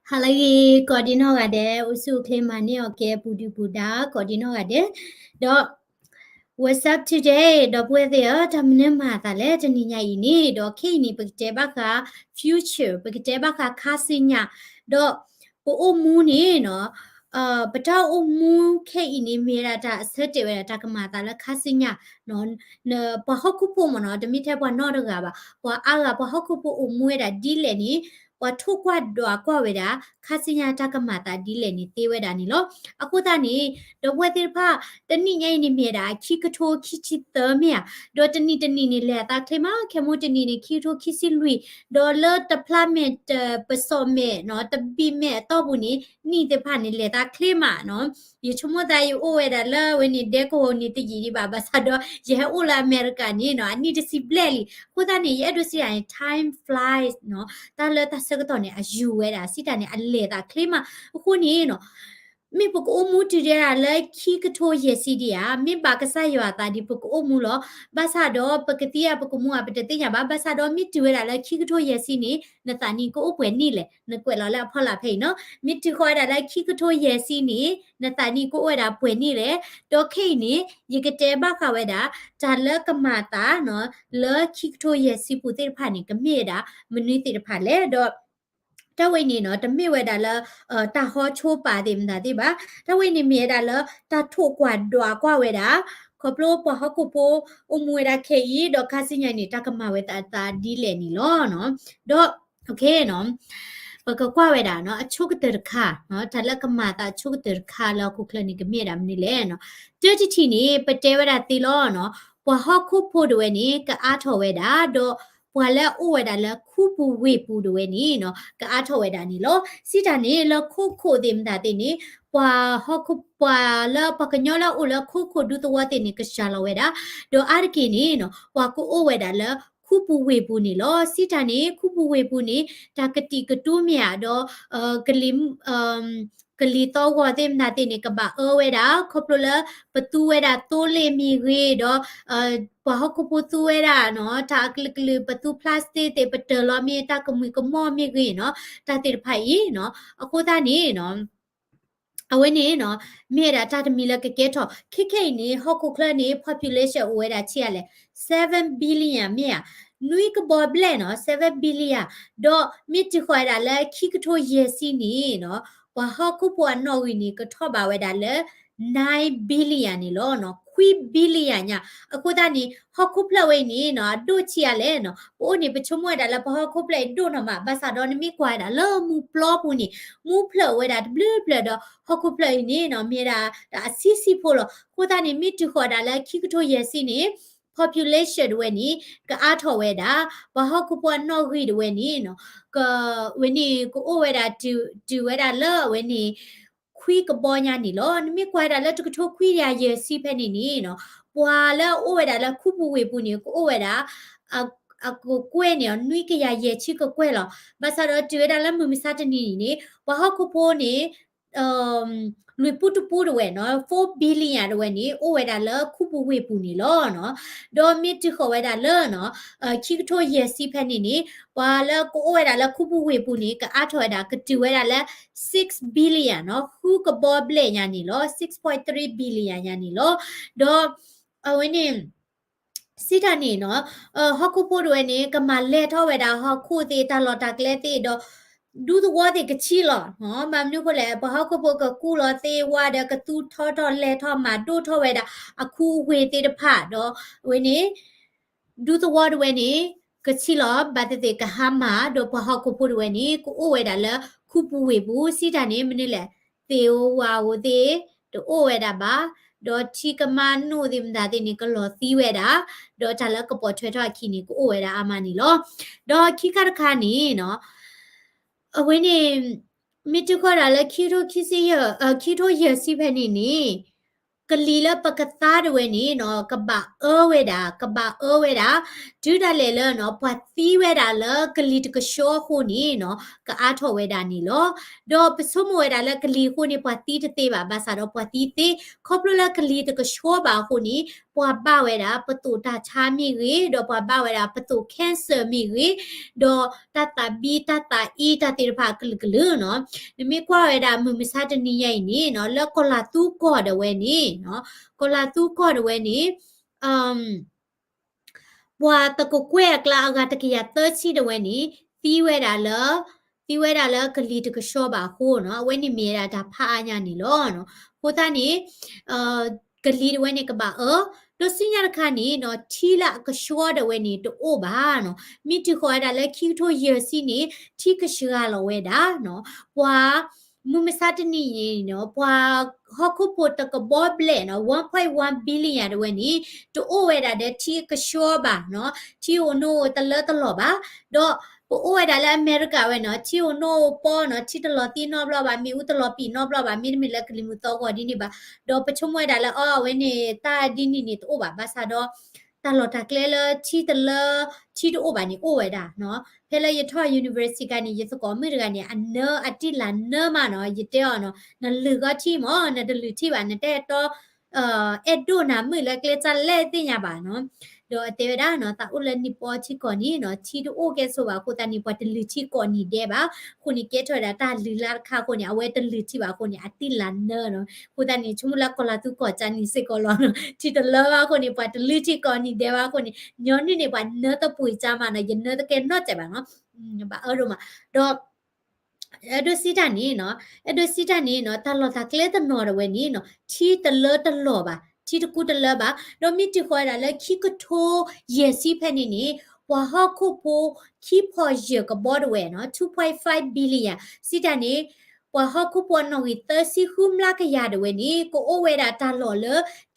ဟါလၢအဂ့ၤ ကိးဒံနီၢ်ဂၤဒဲး, အိၣ်ဆူၣ်အိၣ်ချ့မၤန့ၢ်အီၣ်ကဲ ပူၤဒုၣ်ပူၤဒါ ကိးဒံနီၢ်ဂၤဒဲး, ဒီး What's up today ဒီပုၢ်ဝဲၢ်သ့ၣ်ဧၢ, တၢ်မနုၤမၤအသးလဲၣ် တနံၤညါအံၤန့ၣ်, ဒီးခဲအံၤန့ၣ် ပကတဲဘၣ်ဃး future, ပကတဲဘၣ်ဃးခါဆူညါ, ဒီးပအိၣ်မူန့ၣ်နီၤ ပတၢ်အိၣ်မူခဲအံၤန့ၣ် မ့ၢ်ဝဲဒၣ်တၢ်အဆၢတဲာ်ဝဲဒၣ်တၢ်ကမၤအသးလၢခါဆူညါ ပှၤဟီၣ်ခိၣ်ဖိမ့ၢ်နီၤ, တမ့ၢ်ထဲပှၤနီတဂၤဘၣ်, ပှၤအါဂၤပှၤဟီၣ်ခိၣ်ဖိအိၣ်မူဝဲဒၣ်ဒ်လဲၣ်န့ၣ်, ပှၤထိၣ်ကွၢ်ဒွးကွၢ်ဝဲဒၣ် ခါဆူညါတၢ်ကမၤအသးဒ်လဲၣ်န့ၣ်သ့ဝဲဒၣ်န့ၣ်လီၤ. အဃိသတးန့ၣ် ဒီပုၢ်ဝဲၢ်သ့ၣ်တဖၣ် တနံၣ်ညါအံၤန့ၣ်မ့ၢ်ဝဲဒၣ် ခံကထိခံဆံသၢမ့ၢ်ဧါ, ဒီးတနံၣ်တနံၣ်န့ၣ် လဲၤအသးချ့မး, ခဲမူတနံၣ်န့ၣ် ခံကထိခံဆံလွံၢ်, ဒီးလၢတဖျါမဲာ်တပစီၣ်မဲာ်နီၤ, တဘံၣ်မဲာ်အတီၢ်ပူၤန့ၣ် နံၣ်သ့ၣ်တဖၣ်န့ၣ် လဲၤသးချ့မးနီၤ. ယဆိကမိၣ်သးယအိၣ်ဝဲဒၣ်လၢအဝဲန့ၣ် ဒဲကဝီၤန့ၣ်တယံာ်ဒံးဘၣ်, ဘၣ်ဆၣ်ဒီး ယဟဲအိၣ်လၢအမဲရကၤန့ၣ်နီၤ, အနံၣ်တဆံဘျဲၣ်လံ. အဃိသတးန့ၣ် ယအဲၣ်ဒိးစံးဒ်န့ၣ် time flies နီၤ, တၢ်လၢတၢ်ဆၢကတီၢ်န့ၣ် အယူၤဝဲဒၣ်, စံးတၢ်န့ၣ် အလဲၤသးချ့မး. အဃိန့ၣ်နီၤ မ့ၢ်ပကအိၣ်မူတုၤဒဲဒၣ်လၢခံကထိယဲၢ်ဆံဒံးဧါ, မ့ၢ်ဘၣ်ကစၢ်ယွၤအသးဒ်ပကအိၣ်မူလီၤ. ဘၣ်ဆၣ်ဒီးပကသံဧါ ပကမူဧါ ပတသ့ၣ်ညါဘၣ်. ဘၣ်ဆၣ်ဒီးမ့ၢ်တုၤဝဲဒၣ်လၢခံကထိယဲၢ်ဆံန့ၣ် နသးနံၣ်ကအိၣ်ပှဲၤနံၣ်လဲၣ်, နကွဲးလီၤလၢအဖီလာ်ဖဲအံၤနီၤ. မ့ၢ်တုၤဃီၤဝဲဒၣ်လၢခံကထိယဲၢ်ဆံန့ၣ် နသးနံၣ်ကအိၣ်ဝဲဒၣ်ပှဲၤနံၣ်လဲၣ်. ဒီးခဲအံၤန့ၣ် ယကတဲဘၣ်ဃးဝဲဒၣ် တၢ်လၢကမၤအသးနီၤ လၢခံကထိယဲၢ်ဆံပူၤသ့ၣ်တဖၣ်န့ၣ် ကမ့ၢ်ဝဲဒၣ်မနုၤသ့ၣ်တဖၣ်လဲၣ်. ဒီး တၢ်ဝဲအံၤန့ၣ်နီၤ တမ့ၢ်ဝဲဒၣ်လၢ တၢ်ဟီဆိပာ်သ့ၣ်မတၤသ့ၣ်ဘၣ်. တၢ်ဝဲအံၤန့ၣ်မ့ၢ်ဝဲဒၣ်လၢ တၢ်ထိၣ်ကွၢ်ဒွးကွၢ်ဝဲဒၣ် ခီဖျိပှၤဟီၣ်ခိၣ်ဖိအိၣ်မူဝဲဒၣ်ခဲအံၤ ဒီးခါဆူညါန့ၣ် တၢ်ကမၤဝဲသးဒ်လဲၣ်န့ၣ်လီၤ. ဒီး ပကကွၢ်ဝဲဒၣ်နီၤ အဆိကတၢၢ်တခါ, တၢ်လၢကမၤအသးအဆိကတၢၢ်တခါလၢဟီၣ်ခိၣ်ချၢန့ၣ် ကမ့ၢ်ဝဲဒၣ်မနုၤလဲၣ်နီၤ. တၢတထံၣ်န့ၣ် ပတဲဝဲဒၣ်သ့လီၤနီၤ, ပှၤဟီၣ်ခိၣ်ဖိဒၣ်ဝဲန့ၣ် ကအါထီၣ်ဝဲဒၣ်, ဒီးပှၤလၢအအိၣ်ဝဲဒၣ်လၢခူပူၤဝ့ၢ်ပူၤဒၣ်ဝဲန့ၣ်နီၤ ကအါထီၣ်ဝဲဒၣ်န့ၣ်လီၤ. စံးတၢ်န့ၣ် လၢခိခိၣ်သ့ၣ်မတၤသ့ၣ်န့ၣ် ပှၤဟီၣ်ခိၣ် ပှၤလၢပှၤကညီလၢအအိၣ်လၢခိခိၣ်ဒူသဝီသ့ၣ်န့ၣ် ကစှၤလီၤဝဲဒၣ်, ဒီးအါတက့ၢ်န့ၣ်နီၤ ပှၤကအိၣ်ဝဲဒၣ်လၢခူပူၤဝ့ၢ်ပူၤန့ၣ်လီၤ. စံးတၢ်န့ၣ် ခူပူၤဝ့ၢ်ပူၤန့ၣ် တၢ်ကတံာ်ကတူာ်မ့ၢ်ဧါ, ဒီး ကလံၤ ကလံၤသီဂီၤသ့ၣ်မတၤသ့ၣ်န့ၣ် ကဘၣ်အၢဝဲဒၣ်, ခီဖျိလၢပသူဝဲဒၣ်သိလ့ၣ်မ့ၢ်ဂ့ၤ, ဒီး ပှၤဟီၣ်ခိၣ်ဖိသူဝဲဒၣ်နီၤ တၢ်အကလုာ်ကလုာ် ပသူ plastic သ့ၣ် ပတၢၢ်လီၤမ့ၢ် တၢ်ကမုာ်ကမီၣ်မ့ၢ်ဂ့ၤနီၤ, တၢ်သ့ၣ်တဖၣ်အံၤနီၤ, အဃိသတးန့ၣ်နီၤ အဝဲန့ၣ်နီၤ မ့ၢ်ဝဲဒၣ်တၢ်တမံၤလၢကကဲထီၣ် ခဲခဲအံၤန့ၣ် ဟီၣ်ခိၣ်ချၢန့ၣ် population အိၣ်ဝဲဒၣ်ဆံးအါလဲၣ်, seven billion မ့ၢ်ဧါ, နွံကဘီဘျဲၣ်နီၤ seven billion, ဒီးမ့ၢ်တုၤဃီၤဝဲဒၣ်လၢခံကထိယဲၢ်ဆံန့ၣ်နီၤ ပှၤဟီၣ်ခိၣ်ဖိအနီၣ်ဂံၢ်န့ၣ် ကထီၣ်ဘးဝဲဒၣ်လၢ nine billion န့ၣ်လီၤနီၤ, ခွံ billion ညါ. အဃိသတးန့ၣ် ဟီၣ်ခိၣ်ဖျၢၣ်ဝဲအံၤန့ၣ်နီၤ အဒိၣ်ဆံးအါလဲၣ်နီၤ, ပအိၣ်န့ၣ် ပဆိကမိၣ်ဝဲဒၣ်လၢပဟီၣ်ခိၣ်ဖျၢၣ်အံၤဒိၣ်နီၢ်မး, ဘၣ်ဆၣ်ဒီးနမ့ၢ်ကွၢ်ဝဲဒၣ်လၢမူပျီပူၤန့ၣ် မူဖျၢၣ်ဝဲဒၣ်တဘျုးဖျၢၣ်ဒီး ဟီၣ်ခိၣ်ဖျၢၣ်အံၤန့ၣ်နီၤ မ့ၢ်ဝဲဒၣ်တၢ်အဆံးဆံးဖိလီၤ. အဃိသတးန့ၣ် မ့ၢ်တုၤဃီၤဒၣ်လၢခံကထိယဲၢ်ဆံန့ၣ် population ဒၣ်ဝဲန့ၣ် ကအါထီၣ်ဝဲဒၣ်, ပှၤဟီၣ်ခိၣ်ဖိအနီၣ်ဂံၢ်ဒၣ်ဝဲန့ၣ်နီၤ က ဝဲန့ၣ် ကအိၣ်ဝဲဒၣ် တုၤဝဲဒၣ်လၢအဝဲန့ၣ် ခွံကဘီညါန့ၣ်လီၤ. နမ့ၢ်ကွၢ်ဝဲဒၣ်လၢတကထိခွံကယၤယဲၢ်ဆံဖဲန့ၣ်န့ၣ်နီၤ ပှၤလၢအအိၣ်ဝဲဒၣ်လၢခူပူၤဝ့ၢ်ပူၤန့ၣ် ကအိၣ်ဝဲဒၣ် အကကွဲၢ်န့ၣ် နွံကယၤယဲၢ်ဆံကကွဲၢ်လီၤ. ဘၣ်ဆၣ်ဒီးတုၤဝဲဒၣ်လၢမုၢ်မဆါတနံၤန့ၣ်န့ၣ် ပှၤဟီၣ်ခိၣ်ဖိန့ၣ် လွံၢ်ပူတပူဒၣ်ဝဲနီၤ four billion ဒၣ်ဝဲန့ၣ် အိၣ်ဝဲဒၣ်လၢခူပူၤဝ့ၢ်ပူၤန့ၣ်လီၤနီၤ. ဒီးမ့ၢ်တုၤဃီၤဝဲဒၣ်လၢနီၤ ခံကထိယဲၢ်ဆံဖဲန့ၣ်န့ၣ် ပှၤလၢကအိၣ်ဝဲဒၣ်လၢခူပူၤဝ့ၢ်ပူၤန့ၣ် ကအါထီၣ်ဝဲဒၣ် ကတုၤဝဲဒၣ်လၢ six billion နီၤ ဃုကဘီဘျဲၣ်ညါန့ၣ်လီၤ. six point three billion ညါန့ၣ်လီၤ. ဒီး အဝဲန့ၣ် စံးတၢ်န့ၣ်နီၤ ဟီၣ်ခိၣ်ဖိဒၣ်ဝဲန့ၣ် ကမၤလဲၢ်ထီၣ်ဝဲဒၣ်ဟီၣ်ခိၣ်သ့ၣ် တၢ်လီၢ်တၢ်ကျဲသ့ၣ်ဒီး ဒူသဝီသ့ၣ်ကဆံးလီၤ. ဘၣ်မနုၤအဃိလဲၣ် ပှၤဟီၣ်ခိၣ်ဖိကကူးလီၤသ့ဝဲဒီး ကသူထီထီၣ်လဲၤထီၣ်မၤဒိၣ်ထီၣ်ဝဲဒၣ် အခူအဝ့ၢ်သ့ၣ်တဖၣ်ဒီး အဝဲန့ၣ် ဒူသဝီဒၣ်ဝဲန့ၣ် ကဆံးလီၤ ဘၣ်သ့ၣ်သ့ၣ်ကဟါမၢ် ဒီးပှၤဟီၣ်ခိၣ်ဖိဒၣ်ဝဲန့ၣ် ကအိၣ်ဝဲဒၣ်လၢခူပူၤဝ့ၢ်ပူၤ စံးတၢ်န့ၣ် မနုၤလဲၣ် သ့ၣ်ဧိၤဝၣ်ဧိၤသ့ၣ် တအိၣ်ဝဲဒၣ်ဘၣ် ဒီးထံကမါနိၣ်သ့ၣ်မတၤသ့ၣ်န့ၣ် ကလီၤသံဝဲဒၣ် ဒီးတၢ်လၢကပိာ်ထွဲထီၣ်အခံန့ၣ် ကအိၣ်ဝဲဒၣ်အါမးန့ၣ်လီၤ. ဒီးခံခါတခါန့ၣ်နီၤ အဝဲန့ၣ် မ့ၢ်တုၤဃီၤဒၣ်လၢခံကထိခံဆံယဲၢ် ခံကထိယဲၢ်ဆံဖဲန့ၣ်န့ၣ် ကလံၤလၢပကသါဒၣ်ဝဲန့ၣ်နီၤ ကဘၣ်အၢဝဲဒၣ် ကဘၣ်အၢဝဲဒၣ် တုၤဒၣ်လဲာ်လၢနီၤ ပှၤသံဝဲဒၣ်လၢကလံၤတကဆှီအဃိန့ၣ်နီၤ ကအါထီၣ်ဝဲဒၣ်န့ၣ်လီၤ. ဒီးပဆိကမိၣ်ဝဲဒၣ်လၢကလံၤအဃိန့ၣ် ပှၤသံတသ့ဘၣ် ဘၣ်ဆၣ်ဒီးပှၤသံသ့ ခီဖျိလၢကလံၤတကဆှီဘၣ်အဃိန့ၣ် ပှၤဘၣ်ဝဲဒၣ်ပသိၣ်တၢ်ဆါမ့ၢ်ဂ့ၤ, ဒီးပှၤဘၣ်ဝဲဒၣ်ပသိၣ် cancer မ့ၢ်ဂ့ၤ, ဒီးတၢ်သးဘံ တၢ်သးအ့ တၢ်သ့ၣ်တဖၣ်အကလုာ်ကလုာ်နီၤ. နမ့ၢ်ကွၢ်ဝဲဒၣ်မုၢ်မဆါတနံၤညါအံၤန့ၣ်နီၤ, လၢကီၤလၤသူကီၢ်ဒၣ်ဝဲန့ၣ်နီၤ, ကီၤလၤသူကီၢ်ဒၣ်ဝဲန့ၣ် ပှၤသကိးကွဲၢ်အကျါအဂၤတကယၤသၢဆံဒၣ်ဝဲန့ၣ် သံဝဲဒၣ်လၢ, သံဝဲဒၣ်လၢကလံၤတကဆှီဘၣ်အဃိနီၤ, အဝဲန့ၣ်မ့ၢ်ဝဲဒၣ်တၢ်ဖးအါညါန့ၣ်လီၤ. အဃိသတးန့ၣ် ကလံၤဒၣ်ဝဲန့ၣ်ကဘၣ်အၢ, ဒီးဆူညါတခါန့ၣ်နီၤ, ထံလၢအကဆှီဒၣ်ဝဲန့ၣ်တအိၣ်ဘၣ်နီၤ. မ့ၢ်တုၤဃီၤဝဲဒၣ်လၢခံကထိယဲၢ်ဆံန့ၣ် ထံကစှၤလီၤဝဲဒၣ်နီၤ. ပှၤ မုၢ်မဆါတနံၤအံၤန့ၣ်နီၤ, ပှၤဟီၣ်ခိၣ်ဖိတကဘီဘျဲၣ်နီၤ, one point one billion ဒၣ်ဝဲန့ၣ် တအိၣ်ဝဲဒၣ်ဒီးထံအကဆှီဘၣ်နီၤ, ထံအိၣ်နိအိၣ်တလၢတလီၢ်ဘၣ်. ဒီးပအိၣ်ဝဲဒၣ်လၢအမဲရကၤဝဲနီၤ, ထံအိၣ်နိအိၣ်ပီနီၤ, ထံတလီၤသံနီတဘျီဘၣ်, မ့ၣ်အူတလီၤပံာ်နီတဘျီဘၣ်, မ့တမ့ၢ်လၢကလံၤမုၢ်သီဂီၤဒ်န့ၣ်ဘၣ်. ဒီးပဆိကမိၣ်ဝဲဒၣ်လၢ အီ အဝဲန့ၣ် တၢ်ဒ်န့ၣ်န့ၣ်တအိၣ်ဘၣ်, ဘၣ်ဆၣ်ဒီး တၢ်လီၢ်တၢ်ကျဲလၢထံတလၢ, ထံတအိၣ်ဘၣ်န့ၣ်အိၣ်ဝဲဒၣ်နီၤ. ဖဲလၢယထီၣ် university ခါန့ၣ် ယသကိးမုၣ်တဂၤန့ၣ် အနၢအတံၢ်လၢနၢမးနီၤ, ယတဲအီၤနီၤ, နလုၢ်ဂီၢ်ထံမး, နတလုၢ်ထံဘၣ်, နတအဲၣ်တီ အဲၣ်ဒိၣ်နၤမုၣ်လၢကျဲတၢ်လဲၣ်သ့ၣ်ညါဘၣ်နီၤ. ဒီးအတဲဝဲဒၣ်နီၤ, သးအိၣ်လၢနံၣ်ပီထံကီၢ်န့ၣ်နီၤ, ထံတအိၣ်ကဲဆိဘၣ်အဃိသတးန့ၣ် ပှၤတလုၢ်ထံကိးနံၤဒဲးဘၣ်. အဃိန့ၣ် ကဲထီၣ်ဝဲဒၣ်တၢ်လုၢ်လၢ်တခါအဃိန့ၣ် အဝဲတလုၢ်ထံဘၣ်အဃိန့ၣ် အတံၢ်လၢနၢနီၤ. အဃိသတးန့ၣ် ဆိကမိၣ်လၢကီၤလၤသူကီၢ်ကၢန့ၣ်စ့ၢ်ကီးလီၤနီၤ, ထံတလၢဘၣ်အဃိန့ၣ် ပှၤတလုၢ်ထံကိးနံၤဒဲးဘၣ်အဃိန့ၣ် ညီနုၢ်န့ၣ် ပှၤနၢတပှ့ၤကၢမးနီၤ, ယနၢတကဲနီတစဲးဘၣ်နီၤ, ဘၣ်အၢဒိၣ်မး. ဒီး အဲၣ်ဒိးစံးတၢ်န့ၣ်နီၤ, အဲၣ်ဒိးစံးတၢ်န့ၣ်နီၤ, တၢ်လီၢ်တၢ်ကျဲတနီၤဒၣ်ဝဲန့ၣ်နီၤ, ထံတလၢတလီၢ်ဘၣ်, ထံတကူတလၢဘၣ်. ဒီးမ့ၢ်တုၤဃီၤဝဲဒၣ်လၢခံကထိယဲၢ်ဆံဖဲန့ၣ်န့ၣ် ပှၤဟီၣ်ခိၣ်ဖိခံဖီယဲၢ်ကဘီဒၣ်ဝဲနီၤ, two point five billion စံးတၢ်န့ၣ် ပှၤဟီၣ်ခိၣ်ဖိအနီၣ်ဂံၢ်သၢဆံဃုမျးကယၤဒၣ်ဝဲန့ၣ် ကအိၣ်ဝဲဒၣ်တၢ်လီၢ်လ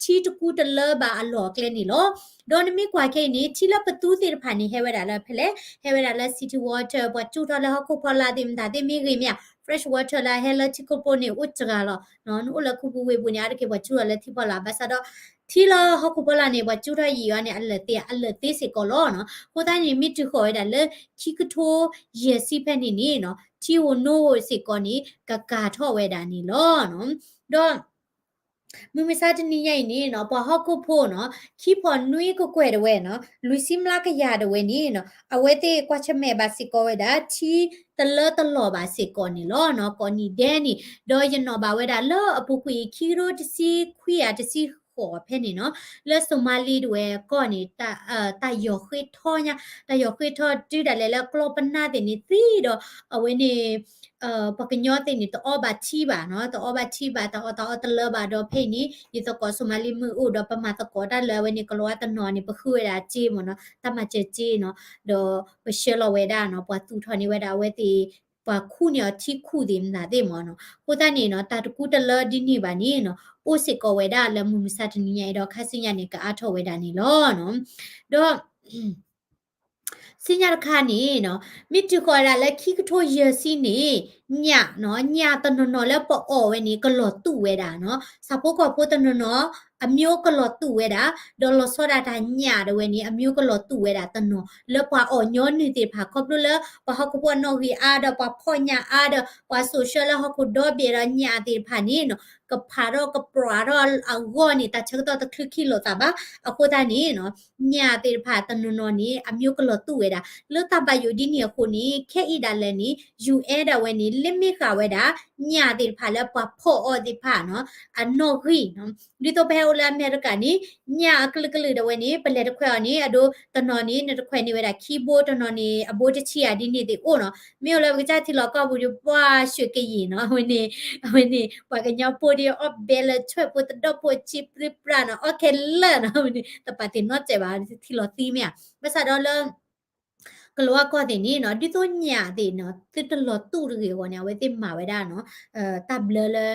ၢထံတကူတလၢဘၣ်အလီၢ်အကျဲန့ၣ်လီၤ. ဒီးနမ့ၢ်ကွၢ်ခဲအံၤန့ၣ် ထံလၢပသူသ့ၣ်တဖၣ်န့ၣ် ဟဲဝဲဒၣ်လၢဖဲလဲၣ်, ဟဲဝဲဒၣ်လၢ city water ပှၤစူၢ်ထီၣ်လၢဟီၣ်ခိၣ်ဖီလာ်သ့ၣ်မတၤသ့ၣ်မ့ၢ်ဂ့ၤမ့ၢ်ဧါ, fresh water လၢဟဲလၢထံခိၣ်ဖီန့ၣ် အိၣ်စှၤလီၤနီၤ, နအိၣ်လၢခူပူၤဝ့ၢ်ပူၤန့ၣ် အါတက့ၢ်ပှၤစူၢ်ထီၣ်လၢထံဖီလာ်, ဘၣ်ဆၣ်ဒီး ထံလၢဟီၣ်ခိၣ်ဖီလာ်န့ၣ် ပှၤစူၢ်ထီၣ်ယံာ်အီၤန့ၣ် အလၢာ်သ့ အလၢာ်သ့စ့ၢ်ကီးလီၤနီၤ. အဃိသတးန့ၣ် မ့ၢ်တုၤဃီၤဝဲဒၣ်လၢခံကထိယဲၢ်ဆံဖဲန့ၣ်န့ၣ်နီၤ, ထံဧိၤနိဧိၤစ့ၢ်ကီးန့ၣ် ကကၤထီၣ်ဝဲဒၣ်န့ၣ်လီၤနီၤ. ဒီး မုၢ်မဆါတနံၤညါအံၤန့ၣ်နီၤ, ပှၤဟီၣ်ခိၣ်ဖိနီၤ, ခံဖီနွံကကွဲၢ်ဒၣ်ဝဲနီၤ, လွံၢ်ဆံမျးကယၤဒၣ်ဝဲန့ၣ်နီၤ, အဝဲသ့ၣ်ကွၢ်ဆၢၣ်မဲာ်ဘၣ်စ့ၢ်ကီးဝဲဒၣ် ထံတလၢတလီၢ်ဘၣ်စ့ၢ်ကီးန့ၣ်လီၤနီၤ, ကိးနံၤဒဲးန့ၣ်. ဒီးယနီၣ်ဘၣ်ဝဲဒၣ်လၢအပူၤကွံာ် ခံကထိတဆံခွံ တဆံဃိးဖဲန့ၣ်နီၤ, လၢစိၤမါလံဒၣ်ဝဲကီၢ်န့ၣ် တၢ်ယီၢ်ဃ့ထီညါ, တၢ်ယီၢ်ဃ့ထီတုၤဒၣ်လဲာ်လၢကျီပနၢ်သ့ၣ်န့ၣ်သံဒီး အဝဲန့ၣ် ပှၤကညီသ့ၣ်န့ၣ် တအီဘၣ်ထံဘၣ်နီၤ, တအီဘၣ်ထံဘၣ်, တၢ်အီၣ်တၢ်အီတလၢဘၣ်ဒီး ဖဲအံၤန့ၣ် ယသကိးစိၤမါလံမ့ၢ်အိၣ်ဒီး ပမၤသကိးတၢ်လၢအဝဲန့ၣ် ကလီၤဝါတနီၤန့ၣ် ပဃုဝဲဒၣ်စ့မ့ၢ်နီၤ, တၢ်မၤစၢၤစ့နီၤ, ဒီးပဆှၢလီၤဝဲဒၣ်နီၤ, ပှၤသူၣ်ထီၣ်န့ၢ်ဝဲဒၣ်အဝဲသ့ၣ် ပှၤခူၣ်န့ၢ်အီၤထံခူၣ်သ့ၣ်မတၤသ့ၣ်မ့ၢ်နီၤ. အဃိသတးန့ၣ်နီၤ, တၢ်တကူတလၢဒ်န့ၣ်ဘၣ်န့ၣ်နီၤ, အိၣ်စ့ၢ်ကီးဝဲဒၣ်လၢမုၢ်မဆါတနံၤညါအံၤဒီး ခါဆူညါန့ၣ် ကအါထီၣ်ဝဲဒၣ်န့ၣ်လီၤနီၤ. ဒီး ဆူညါတခါန့ၣ်နီၤ, မ့ၢ်တုၤဃီၤဒၣ်လၢခံကထိယဲၢ်ဆံန့ၣ်, ညၣ်နီၤ, ညၣ်တနီၤနီၤလၢပအီၣ်ဝဲန့ၣ် ကလီၤတူာ်ဝဲဒၣ်နီၤ. ဆၣ်ဖိကီၢ်ဖိတနီၤနီၤ အမျိုးကလီၤတူာ်ဝဲဒၣ်, ဒီးလီၤဆီဒၣ်တၢ်ညၣ်ဒၣ်ဝဲန့ၣ် အမျိုးကလီၤတူာ်ဝဲဒၣ်တနီၤ လၢပှၤအီၣ်ညီနုၢ်သ့ၣ်တဖၣ် ခီဖျိလၢပှၤဟီၣ်ခိၣ်ဖိအနီၣ်ဂံၢ်အါဒီး ပှၤဖီၣ်ညၣ်အါဒီး ပှၤစိာ်ဆှၢလၢဟီၣ်ခိၣ်ဒီဘ့ၣ်ဒီးညၣ်သ့ၣ်တဖၣ်န့ၣ်နီၤ ကဖးထီၣ်ကပြးထီၣ်အဂီၢ်န့ၣ် တၢ်ဆၢကတီၢ်တချုးခံလိာ်သးဘၣ်. အဃိသတးန့ၣ်နီၤ ညၣ်သ့ၣ်တဖၣ်တနီၤနီၤန့ၣ် အမျိုးကလီၤတူာ်ဝဲဒၣ် လၢတၢ်ဘၣ်ယိၣ်ဒ်န့ၣ်အဃိန့ၣ် ခဲအံၤဒၣ်လဲာ်န့ၣ် ယူၣ်အဲၣ်ဒၣ်ဝဲန့ၣ် limit ဃာ်ဝဲဒၣ် ညၣ်သ့ၣ်တဖၣ်လၢပှၤဖီၣ်အီၤသ့ၣ်တဖၣ်နီၤ အနီၣ်ဂံၢ်နီၤ. ဒ်သိးပဟဲအိၣ်လၢအမဲရကၤန့ၣ် ညၣ်အကလုာ်ကလုာ်ဒၣ်ဝဲန့ၣ် ပလဲၤတခွဲးအီၤန့ၣ် အဒိတနီၤန့ၣ် နတခွဲးန့ၢ်ဝဲဒၣ်ခံဘိ တနီၤန့ၣ် အဘိတဆံဧါဒ်န့ၣ်သ့ၣ်အိၣ်နီၤ. မ့ၢ်အိၣ်လၢပကစၢ်ထံလီၢ်ကီၢ်ပူၤဒီး ပှၤရွှေကယီၤနီၤ အဝဲန့ၣ် အဝဲန့ၣ် ပှၤကညီဖိဒီးအီၣ်ဘဲလၢဆွဲၣ်ဖိတဒီၣ်ဖိအဆံပြံပြါနီၤ အီၣ်ခဲလၢာ်နီၤ အဝဲန့ၣ် တပာ်သ့ၣ်နီၣ်စဲးဘၣ် ထံလီၤသံမ့ၢ်ဧါ. ဘၣ်ဆၣ်ဒီးလၢ ကလၤဝါကီၢ်သ့ၣ်န့ၣ်နီၤ ဒ်သိးညၣ်သ့ၣ်နီၤ သုတလီၤတူာ်တဂ့ၤအဂီၢ်န့ၣ် အဝဲသ့ၣ်မၤဝဲဒၣ်နီၤ တၢ်ဘျၢလၢ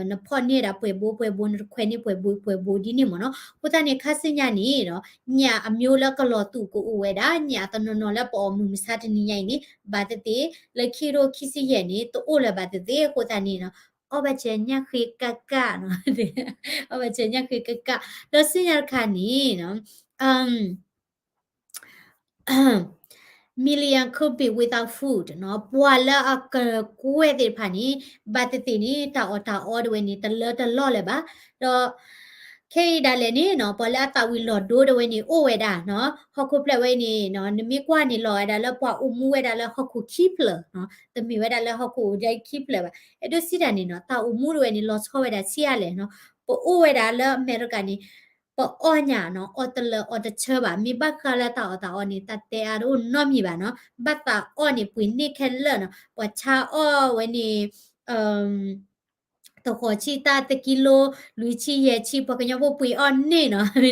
နဖီၣ်န့ၢ်ဒၣ်ပှဲၤဘိပှဲၤဘိ နတခွဲးန့ၢ်ပှဲၤဘိပှဲၤဘိဒ်န့ၣ်မ့ၢ်နီၤ. အဃိသတးန့ၣ် ခါဆူညါန့ၣ်နီၤ ညၣ်အမျိုးလၢကလီၤတူာ်ကအိၣ်ဝဲဒၣ် ညၣ်တနီၤနီၤလၢပအီၣ်မုၢ်မဆါတနံၤညါအံၤန့ၣ် ဘၣ်သ့ၣ်သ့ၣ် လၢခံကထိခံဆံယဲၢ်န့ၣ် တအိၣ်လၢၤဘၣ်သ့ၣ်သ့ၣ် အဃိသတးန့ၣ်နီၤ အီၣ်ဘၣ်စၢၤညၣ်ဃ့ကကၣ်နီၤ အီၣ်ဘၣ်စၢၤညၣ်ဃ့ကကၣ် ဒီးဆူညါတခါန့ၣ်နီၤ million could be without food နီၤ ပှၤလၢအကကွဲၢ်သ့ၣ်တဖၣ်န့ၣ် ဘၣ်သ့ၣ်သ့ၣ်န့ၣ် တၢ်အီၣ်တၢ်အီဒၣ်ဝဲန့ၣ် တလၢတလီၢ်လၢၤဘၣ်. ဒီး ခဲအံၤဒၣ်လဲာ်န့ၣ်နီၤ ပှၤလၢအသးဝံၤလီၤဒိတဝဲန့ၣ် အိၣ်ဝဲဒၣ်နီၤ ဟီၣ်ခိၣ်ဖျၢၣ်ဝဲန့ၣ်နီၤ နမ့ၢ်ကွၢ်န့ၣ် လီၤဝဲဒၣ်လၢပှၤအိၣ်မူဝဲဒၣ်လၢဟီၣ်ခိၣ်ခံဖျၢၣ်နီၤ တမ့ၢ်ဝဲဒၣ်လၢဟီၣ်ခိၣ်အိၣ်ဒၣ်ခံဖျၢၣ်ဘၣ်. အဲၣ်ဒိးစံးတၢ်န့ၣ်နီၤ သးအိၣ်မူတဝဲန့ၣ် လီၤဆီဝဲဒၣ်ဆံးအါလဲၣ်နီၤ ပအိၣ်ဝဲဒၣ်လၢအမဲရကၤန့ၣ် ပအီၣ်ညၣ်နီၤ အီၣ်တလၢာ်အီၣ်တဆၢဘၣ် မ့ၢ်ဘၣ်ဃးလၢတၢ်အီၣ်တၢ်အီန့ၣ် တၢ်တဲအါတအိၣ်နီတမံၤဘၣ်နီၤ ဘၣ်သးအီၣ်န့ၣ် ပှ့ၤန့ၢ်ခဲလၢာ်နီၤ ပှၤဆါအီၣ်ဝဲန့ၣ် တဃိးဆံတၢ် တကံလိ လွံၢ်ဆံယဲၢ်ဆံ ပှၤကညီဖိပှ့ၤအီၣ်န့ၢ်နီၤ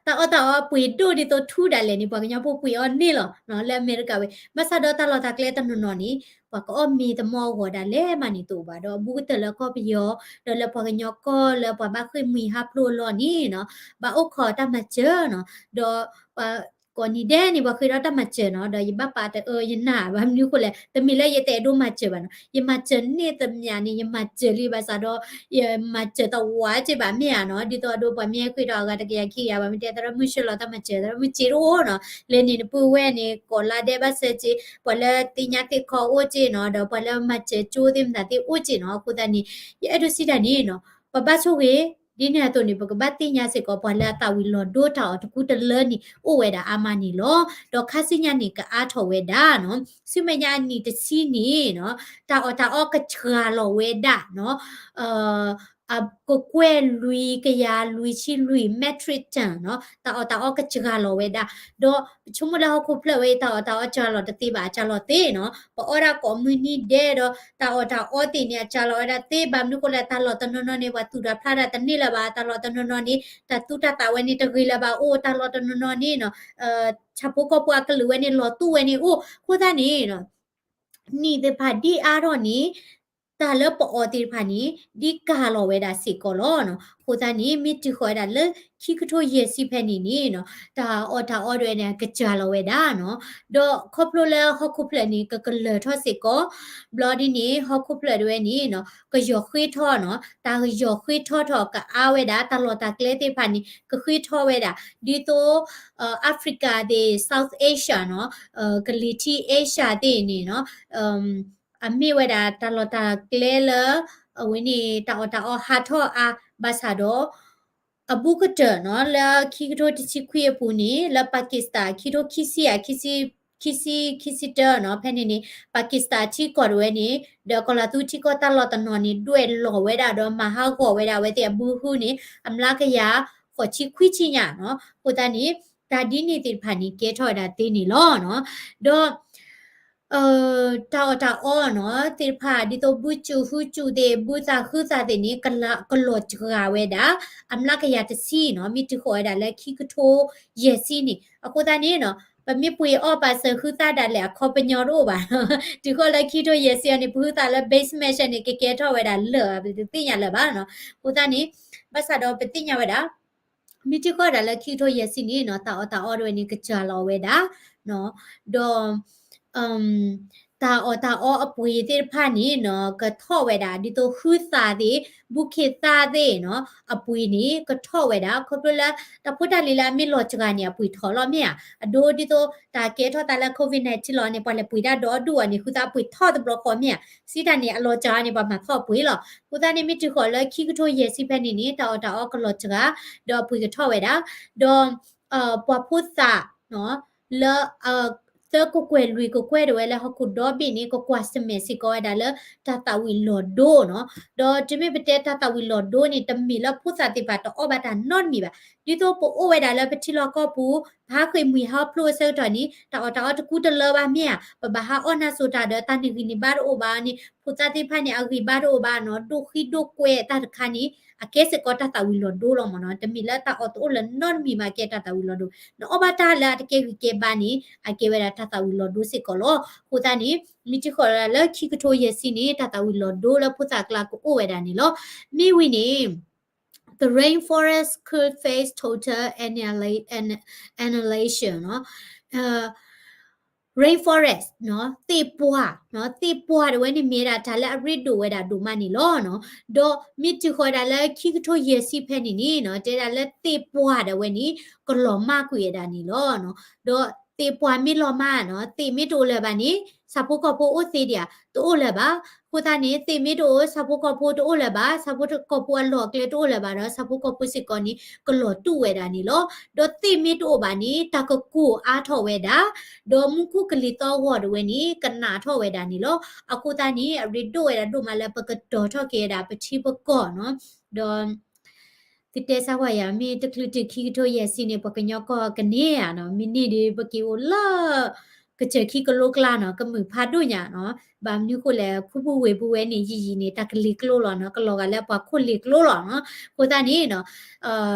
တၢ်အီၣ်တၢ်အီပှ့ၤဒိၣ်ဒ်သိးထူဒၣ်လဲာ်န့ၣ် ပှၤကညီဖိပှ့ၤအီၣ်န့ၢ်လီၤနီၤ လၢအမဲရကၤဝဲ ဘၣ်ဆၣ်ဒီးတၢ်လီၢ်တၢ်ကျဲတနီၤနီၤန့ၣ် ပှၤကအီၣ်မ့ၤတမီၢ်အဂီၢ်ဒၣ်လဲာ်မးန့ၣ်တအိၣ်ဘၣ် ဒီးအဘူးကတၢၢ်လၢကီၢ်ပယီၤ ဒီးလၢပှၤကညီကီၢ်လၢပှၤဘၣ်ဃ့ၢ်မှံဟးဖျိးအလီၢ်န့ၣ်နီၤ ဘၣ်အိၣ်ခိးတၢ်မၤစၢၤနီၤ ဒီးပှၤ ကိးနံၤဒဲးန့ၣ် ပှၤဃ့ဒီးတၢ်မၤစၢၤနီၤ ဒီးယဘၣ်ပာ်တအၢယနာ်ဘၣ် မနုၤအဃိလဲၣ် တမ့ၢ်လၢယတအဲၣ်ဒိးမၤစၢၤဘၣ်နီၤ ယမၤစၢၤန့ၢ်သမျၣ်န့ၣ် ယမၤစၢၤလံဘၣ်ဆၣ်ဒီး ယမၤစၢၤတဝးက့ဘၣ်မ့ၢ်ဧါနီၤ ဒ်သိးအဒိပှၤမ့ၢ်ဟဲဃ့ဒီးအဂၤတကယၤခံကယၤဘၣ် မ့ၢ်တဲသရၣ်မုၣ်ဆှၢလီၤတၢ်မၤစၢၤ သရၣ်မုၣ်စ့တအိၣ်နီၤ လဲၤန့ၣ်နပုၢ်ဝဲၢ်န့ၣ် ကိးလါဒဲးဘၣ်ဆၢက့ ပှၤလၢသ့ၣ်ညါသ့ၣ်ခီအိၣ်က့နီၤ ဒီးပှၤလၢမၤစၢၤကၠိသ့ၣ်မတၤသ့ၣ်အိၣ်က့နီၤ အဃိသတးန့ၣ် ယအဲၣ်ဒိးစံးတၢ်န့ၣ်နီၤ ပဘၣ်ဆိၣ်ဂ့ၤ ဒ်န့ၣ်အသိးန့ၣ် ပကဘၣ်သ့ၣ်ညါစ့ၢ်ကီး ပှၤလၢအသးဝံၤလီၤဒိတၢ်အီၣ်တကူတလၢန့ၣ် အိၣ်ဝဲဒၣ်အါမးန့ၣ်လီၤ. ဒီးခါဆူညါန့ၣ် ကအါထီၣ်ဝဲဒၣ်နီၤ ဆူမဲာ်ညါအနံၣ်တဆံန့ၣ်နီၤ တၢ်အီၣ်တၢ်အီကစှၤလီၤဝဲဒၣ်နီၤ ကကွဲၢ်လွံၢ်ကယၤလွံၢ်ဆံလွံၢ် metric ton နီၤ တၢ်အီၣ်တၢ်အီကစှၤလီၤဝဲဒၣ် ဒီးပဆိကမိၣ်လၢဟီၣ်ခိၣ်ဖျၢၣ်ဝဲအံၤ တၢ်အီၣ်တၢ်အီစှၤလီၤတသ့ဘၣ် အစှၤလီၤသ့နီၤ ပအီၣ်ဒၣ်ကိးမုၢ်နံၤဒဲးဒီး တၢ်အီၣ်တၢ်အီသ့ၣ်န့ၣ် အစှၤလီၤဝဲဒၣ်သ့ ဘၣ်မနုၤဃိလဲၣ် တၢ်လီၢ်တနီၤနီၤန့ၣ် ပှၤသူၣ်တၢ်ဖျးတၢ်တန့ၢ်လၢၤဘၣ် တၢ်လီၢ်တနီၤနီၤန့ၣ် တၢ်သူတၢ်သးဝဲန့ၣ်တဂ့ၤလၢၤဘၣ်အိၣ် တၢ်လီၢ်တနီၤနီၤန့ၣ်နီၤ ဆၣ်ဖိကီၢ်ဖိအကလုာ်ဝဲန့ၣ် လီၤသူဝဲန့ၣ်အိၣ် အဃိသတးန့ၣ် နံၣ်သ့ၣ်တဖၣ်ဒ်အါထီၣ်န့ၣ် တၢ်လၢပအီၣ်သ့ၣ်တဖၣ်န့ၣ် ဒ်ကၤလီၤဝဲဒၣ်စ့ၢ်ကီးလီၤ. အဃိသတးန့ၣ် မ့ၢ်တုၤဃီၤဝဲဒၣ်လၢ ခံကထိယဲၢ်ဆံဖဲန့ၣ်န့ၣ်နီၤ တၢ်အီၣ်တၢ်အီဒၣ်ဝဲန့ၣ် ကစှၤလီၤဝဲဒၣ်နီၤ ဒီးခီဖျိလၢဟီၣ်ခိၣ်ဖျၢၣ်န့ၣ် ကကလၢၢ်ထီၣ်စ့ၢ်ကီး ဘျီဒ်န့ၣ် ဟီၣ်ခိၣ်ဖျၢၣ်ဒၣ်ဝဲန့ၣ်နီၤ ကယီၤဃ့ထီၣ်နီၤ တၢ်ကယီၤဃ့ထီၣ်ထီၣ်ကအါဝဲဒၣ် တၢ်လီၢ်တၢ်ကျဲသ့ၣ်တဖၣ်န့ၣ် ကဃ့ထီၣ်ဝဲဒၣ် ဒ်သိး Africa သ့ၣ် South Asia နီၤ ကလံၤထံး Asia သ့ၣ်န့ၣ်နီၤ အမ့ၢ်ဝဲဒၣ်တၢ်လီၢ်တၢ်ကျဲလၢ အဝဲန့ၣ် တၢ်အီၣ်တၢ်အီဟးထီၣ်အါ ဘၣ်ဆၣ်ဒီး အဘူးကတၢၢ်နီၤ လၢခံကထိတဆံခွံအပူၤန့ၣ် လၢ Pakistan ခံကထိခံဆံယဲၢ် ခံဆံ ခံဆံ ခံဆံတၢနီၤ ဖဲန့ၣ်န့ၣ် Pakistan ထံကီၢ်ဒၣ်ဝဲန့ၣ် ဒီးကီၤလၤသူထံကီၢ်တၢ်လီၢ်တနီၤန့ၣ် ဒွဲၣ်လီၤဝဲဒၣ်ဒီးမၤဟးဂီၤဝဲဒၣ်အဝဲသ့ၣ်အဘုဟုန့ၣ် အမျးကယၤဃိးဆံခွံဆံညါနီၤ အဃိသတးန့ၣ် တၢ်ဒ်န့ၣ်သ့ၣ်တဖၣ်န့ၣ်ကဲထီၣ်ဝဲဒၣ်သ့န့ၣ်လီၤနီၤ ဒီး တၢ်အီၣ်တၢ်အီနီၤ သ့ၣ်တဖၣ် ဒ်သိးဘုစူၢ်ဟုစူၢ်သ့ၣ် ဘုသးဟုသးသ့ၣ်န့ၣ် ကလီၤစှၤဝဲဒၣ် အမျးကယၤတဆံနီၤ မ့ၢ်တုၤဃီၤဝဲဒၣ်လၢခံကထိယဲၢ်ဆံန့ၣ် အဃိသတးန့ၣ်နီၤ ပမ့ၢ်ပှ့ၤအီၣ်ပာ်စၢၤဟုသးဒၣ်လဲာ်အခီပညီတအိၣ်ဘၣ် တုၤဃီၤလၢခံကထိယဲၢ်ဆံအံၤန့ၣ် ပဟုသးလၢ basement န့ၣ် ကကဲထီၣ်ဝဲဒၣ်လၢာ် ပတသ့ၣ်ညါလၢၤဘၣ်နီၤ အဃိသတးန့ၣ် ဘၣ်ဆၣ်ဒီးပသ့ၣ်ညါဝဲဒၣ် မ့ၢ်တုၤဃီၤဒၣ်လၢခံကထိယဲၢ်ဆံန့ၣ်နီၤ တၢ်အီၣ်တၢ်အီဒၣ်ဝဲန့ၣ် ကစှၤလီၤဝဲဒၣ် ဒီး တၢ်အီၣ်တၢ်အီအပှ့ၤသ့ၣ်တဖၣ်န့ၣ်နီၤ ကထီၣ်ဝဲဒၣ် ဒ်သိးဟုသးသ့ၣ် ဘုခ့သၣ်သ့ၣ်နီၤ အပှ့ၤန့ၣ် ကထီၣ်ဝဲဒၣ် ခီဖျိလၢ တၢ်ဖိတၢ်လံၤလၢအမ့ၢ်လီၤစှၤန့ၣ် အပှ့ၤထီၣ်လီၤမ့ၢ်ဧါ အဒိဒ်သိး တၢ်ကဲထီၣ်သးလၢ COVID nineteen လီၤန့ၣ် ပှၤလဲၤပှ့ၤတၢ်ဒီဒူၣ်အီၤန့ၣ် ဟုသးပှ့ၤထီၣ်တဘျီဃီမ့ၢ်ဧါ စံးတၢ်န့ၣ် အလီၤစှၤန့ၣ် ပှၤမၤထီၣ်အပှ့ၤလီၤ အဃိသတးန့ၣ် မ့ၢ်တုၤဃီၤလၢခံကထိယဲၢ်ဆံဖဲန့ၣ်န့ၣ် တၢ်အီၣ်တၢ်အီကလီၤစှၤ ဒီးအပှ့ၤကထီၣ်ဝဲဒၣ် ဒီး ပှၤဖိသၣ်နီၤ လၢ သၢကကွဲၢ်လွံၢ်ကကွဲၢ်ဒၣ်ဝဲလၢဟီၣ်ခိၣ်ဒီဘ့ၣ်န့ၣ် ကကွၢ်ဆၢၣ်မဲာ်စ့ၢ်ကီးဝဲဒၣ်လၢတၢ်သးဝံၤလီၤဒိနီၤ ဒီးတုၤမ့ၢ်ပတဲတၢ်သးဝံၤလီၤဒိန့ၣ် တမ့ၢ်လၢဖိသၣ်သ့ၣ်တဖၣ်တအီၣ်ဘၣ်တၢ်နီတမံၤဘၣ် ဒ်သိးပအိၣ်ဝဲဒၣ်လၢပထံလီၢ်ကီၢ်ပူၤ ပဟးဃ့ၢ်မှံဟးဖျိးအဆၢကတီၢ်န့ၣ် တၢ်အီၣ်တၢ်အီတကူတလၢဘၣ်မ့ၢ်ဧါ ပဘၣ်ဟးအီၣ်နၢ်စိၤတၢ်ဒီးတၢ်န့ၢ်ဂံၢ်န့ၢ်ဘါတအိၣ်ဘၣ်န့ၣ် ဖိသၣ်သ့ၣ်တဖၣ်န့ၣ် အဂံၢ်ဘါတအိၣ်ဘၣ်နီၤ ဒိၣ်ဃံဒိၣ်ကွဲတၢ်တခါန့ၣ် အကဲစ့ၢ်ကီးတၢ်သးဝံၤလီၤဒိလီၤမ့ၢ်နီၤ တမ့ၢ်လၢတၢ်အီၣ်တအိၣ်လၢၤနီတမံၤဘၣ်ကဲတၢ်သးဝံၤလီၤဒိ နအီၣ်ဘၣ်တၢ်လၢအတကဲဂံၢ်ကဲဘါန့ၣ် အကဲဝဲဒၣ်တၢ်သးဝံၤလီၤဒိစ့ၢ်ကီးလီၤ အဃိသတးန့ၣ် မ့ၢ်တုၤဃီၤလၢခံကထိယဲၢ်ဆံန့ၣ် တၢ်သးဝံၤလီၤဒိလၢဖိသၣ်အကျါကအိၣ်ဝဲဒၣ်န့ၣ်လီၤ မ့ၢ်ဝံၤန့ၣ် the rainforest could face total annihilation နီၤ rainforest နီၤ သ့ၣ်ပှၢ်နီၤ သ့ၣ်ပှၢ်ဒၣ်ဝဲန့ၣ်မ့ၢ်ဝဲဒၣ်တၢ်လၢအရ့ဒိၣ်ဝဲဒၣ်ဒိၣ်မးန့ၣ်လီၤနီၤ ဒီးမ့ၢ်တုၤဃီၤဝဲဒၣ်လၢခံကထိယဲၢ်ဆံဖဲန့ၣ်န့ၣ်နီၤ တဲဒၣ်လၢသ့ၣ်ပှၢ်ဒၣ်ဝဲန့ၣ် ကလီၤမၢ်ကွံာ်ဝဲဒၣ်န့ၣ်လီၤနီၤ ဒီး သ့ၣ်ပှၢ်မ့ၢ်လီၤမၢ်နီၤ, သ့ၣ်မ့ၢ်တအိၣ်လၢၤဘၣ်န့ၣ် ဆၣ်ဖိကီၢ်ဖိအိၣ်သ့ဒံးဧါ, တအိၣ်လၢၤဘၣ်. အဃိသတးန့ၣ် သ့ၣ်မ့ၢ်တအိၣ် ဆၣ်ဖိကီၢ်ဖိတအိၣ်လၢၤဘၣ်, ဆၣ်ဖိကီၢ်ဖိအလီၢ်အကျဲတအိၣ်လၢၤဘၣ်ဒီး ဆၣ်ဖိကီၢ်ဖိစ့ၢ်ကီးန့ၣ် ကလီၤတူာ်ဝဲဒၣ်န့ၣ်လီၤ. ဒီးသ့ၣ်မ့ၢ်တအိၣ်ဘၣ်န့ၣ် တၢ်ကကိၢ်အါထီၣ်ဝဲဒၣ်, ဒီးမူခိၣ်ကလံၤသီဂီၤဒၣ်ဝဲန့ၣ် ကနးထီၣ်ဝဲဒၣ်န့ၣ်လီၤ. အဃိသတးန့ၣ် အရ့ဒိၣ်ဝဲဒၣ်ဒိၣ်မးလၢပကတီၤထီၣ်က့ၤဝဲဒၣ်ပထံပကီၢ်နီၤ, ဒီး သုတဲစၢ်ဝဲယၤ မ့ၢ်တချုးတုၤခံကထိယဲၢ်ဆံန့ၣ် ပှၤကညီကီၢ်ကန့ၢ်ဧါနီၤ, မ့ၢ်န့ၢ်ဒီး ပက့ၤအိၣ်လၢ ကစၢၢ်ခံကလိကျါနီၤ, ကမုာ်ဖးဒိၣ်ညါနီၤ. ဘၣ်မနုၤဃိလဲၣ် ခူပူၤဝ့ၢ်ပူၤဝဲန့ၣ် ယံာ်ယံာ်န့ၣ် တၢ်ကလံၤကျိလီၤနီၤ, ကလီၤဂာ်လၢပှၤခိၣ်လံၤကျိလီၤနီၤ. အဃိသတးန့ၣ်နီၤ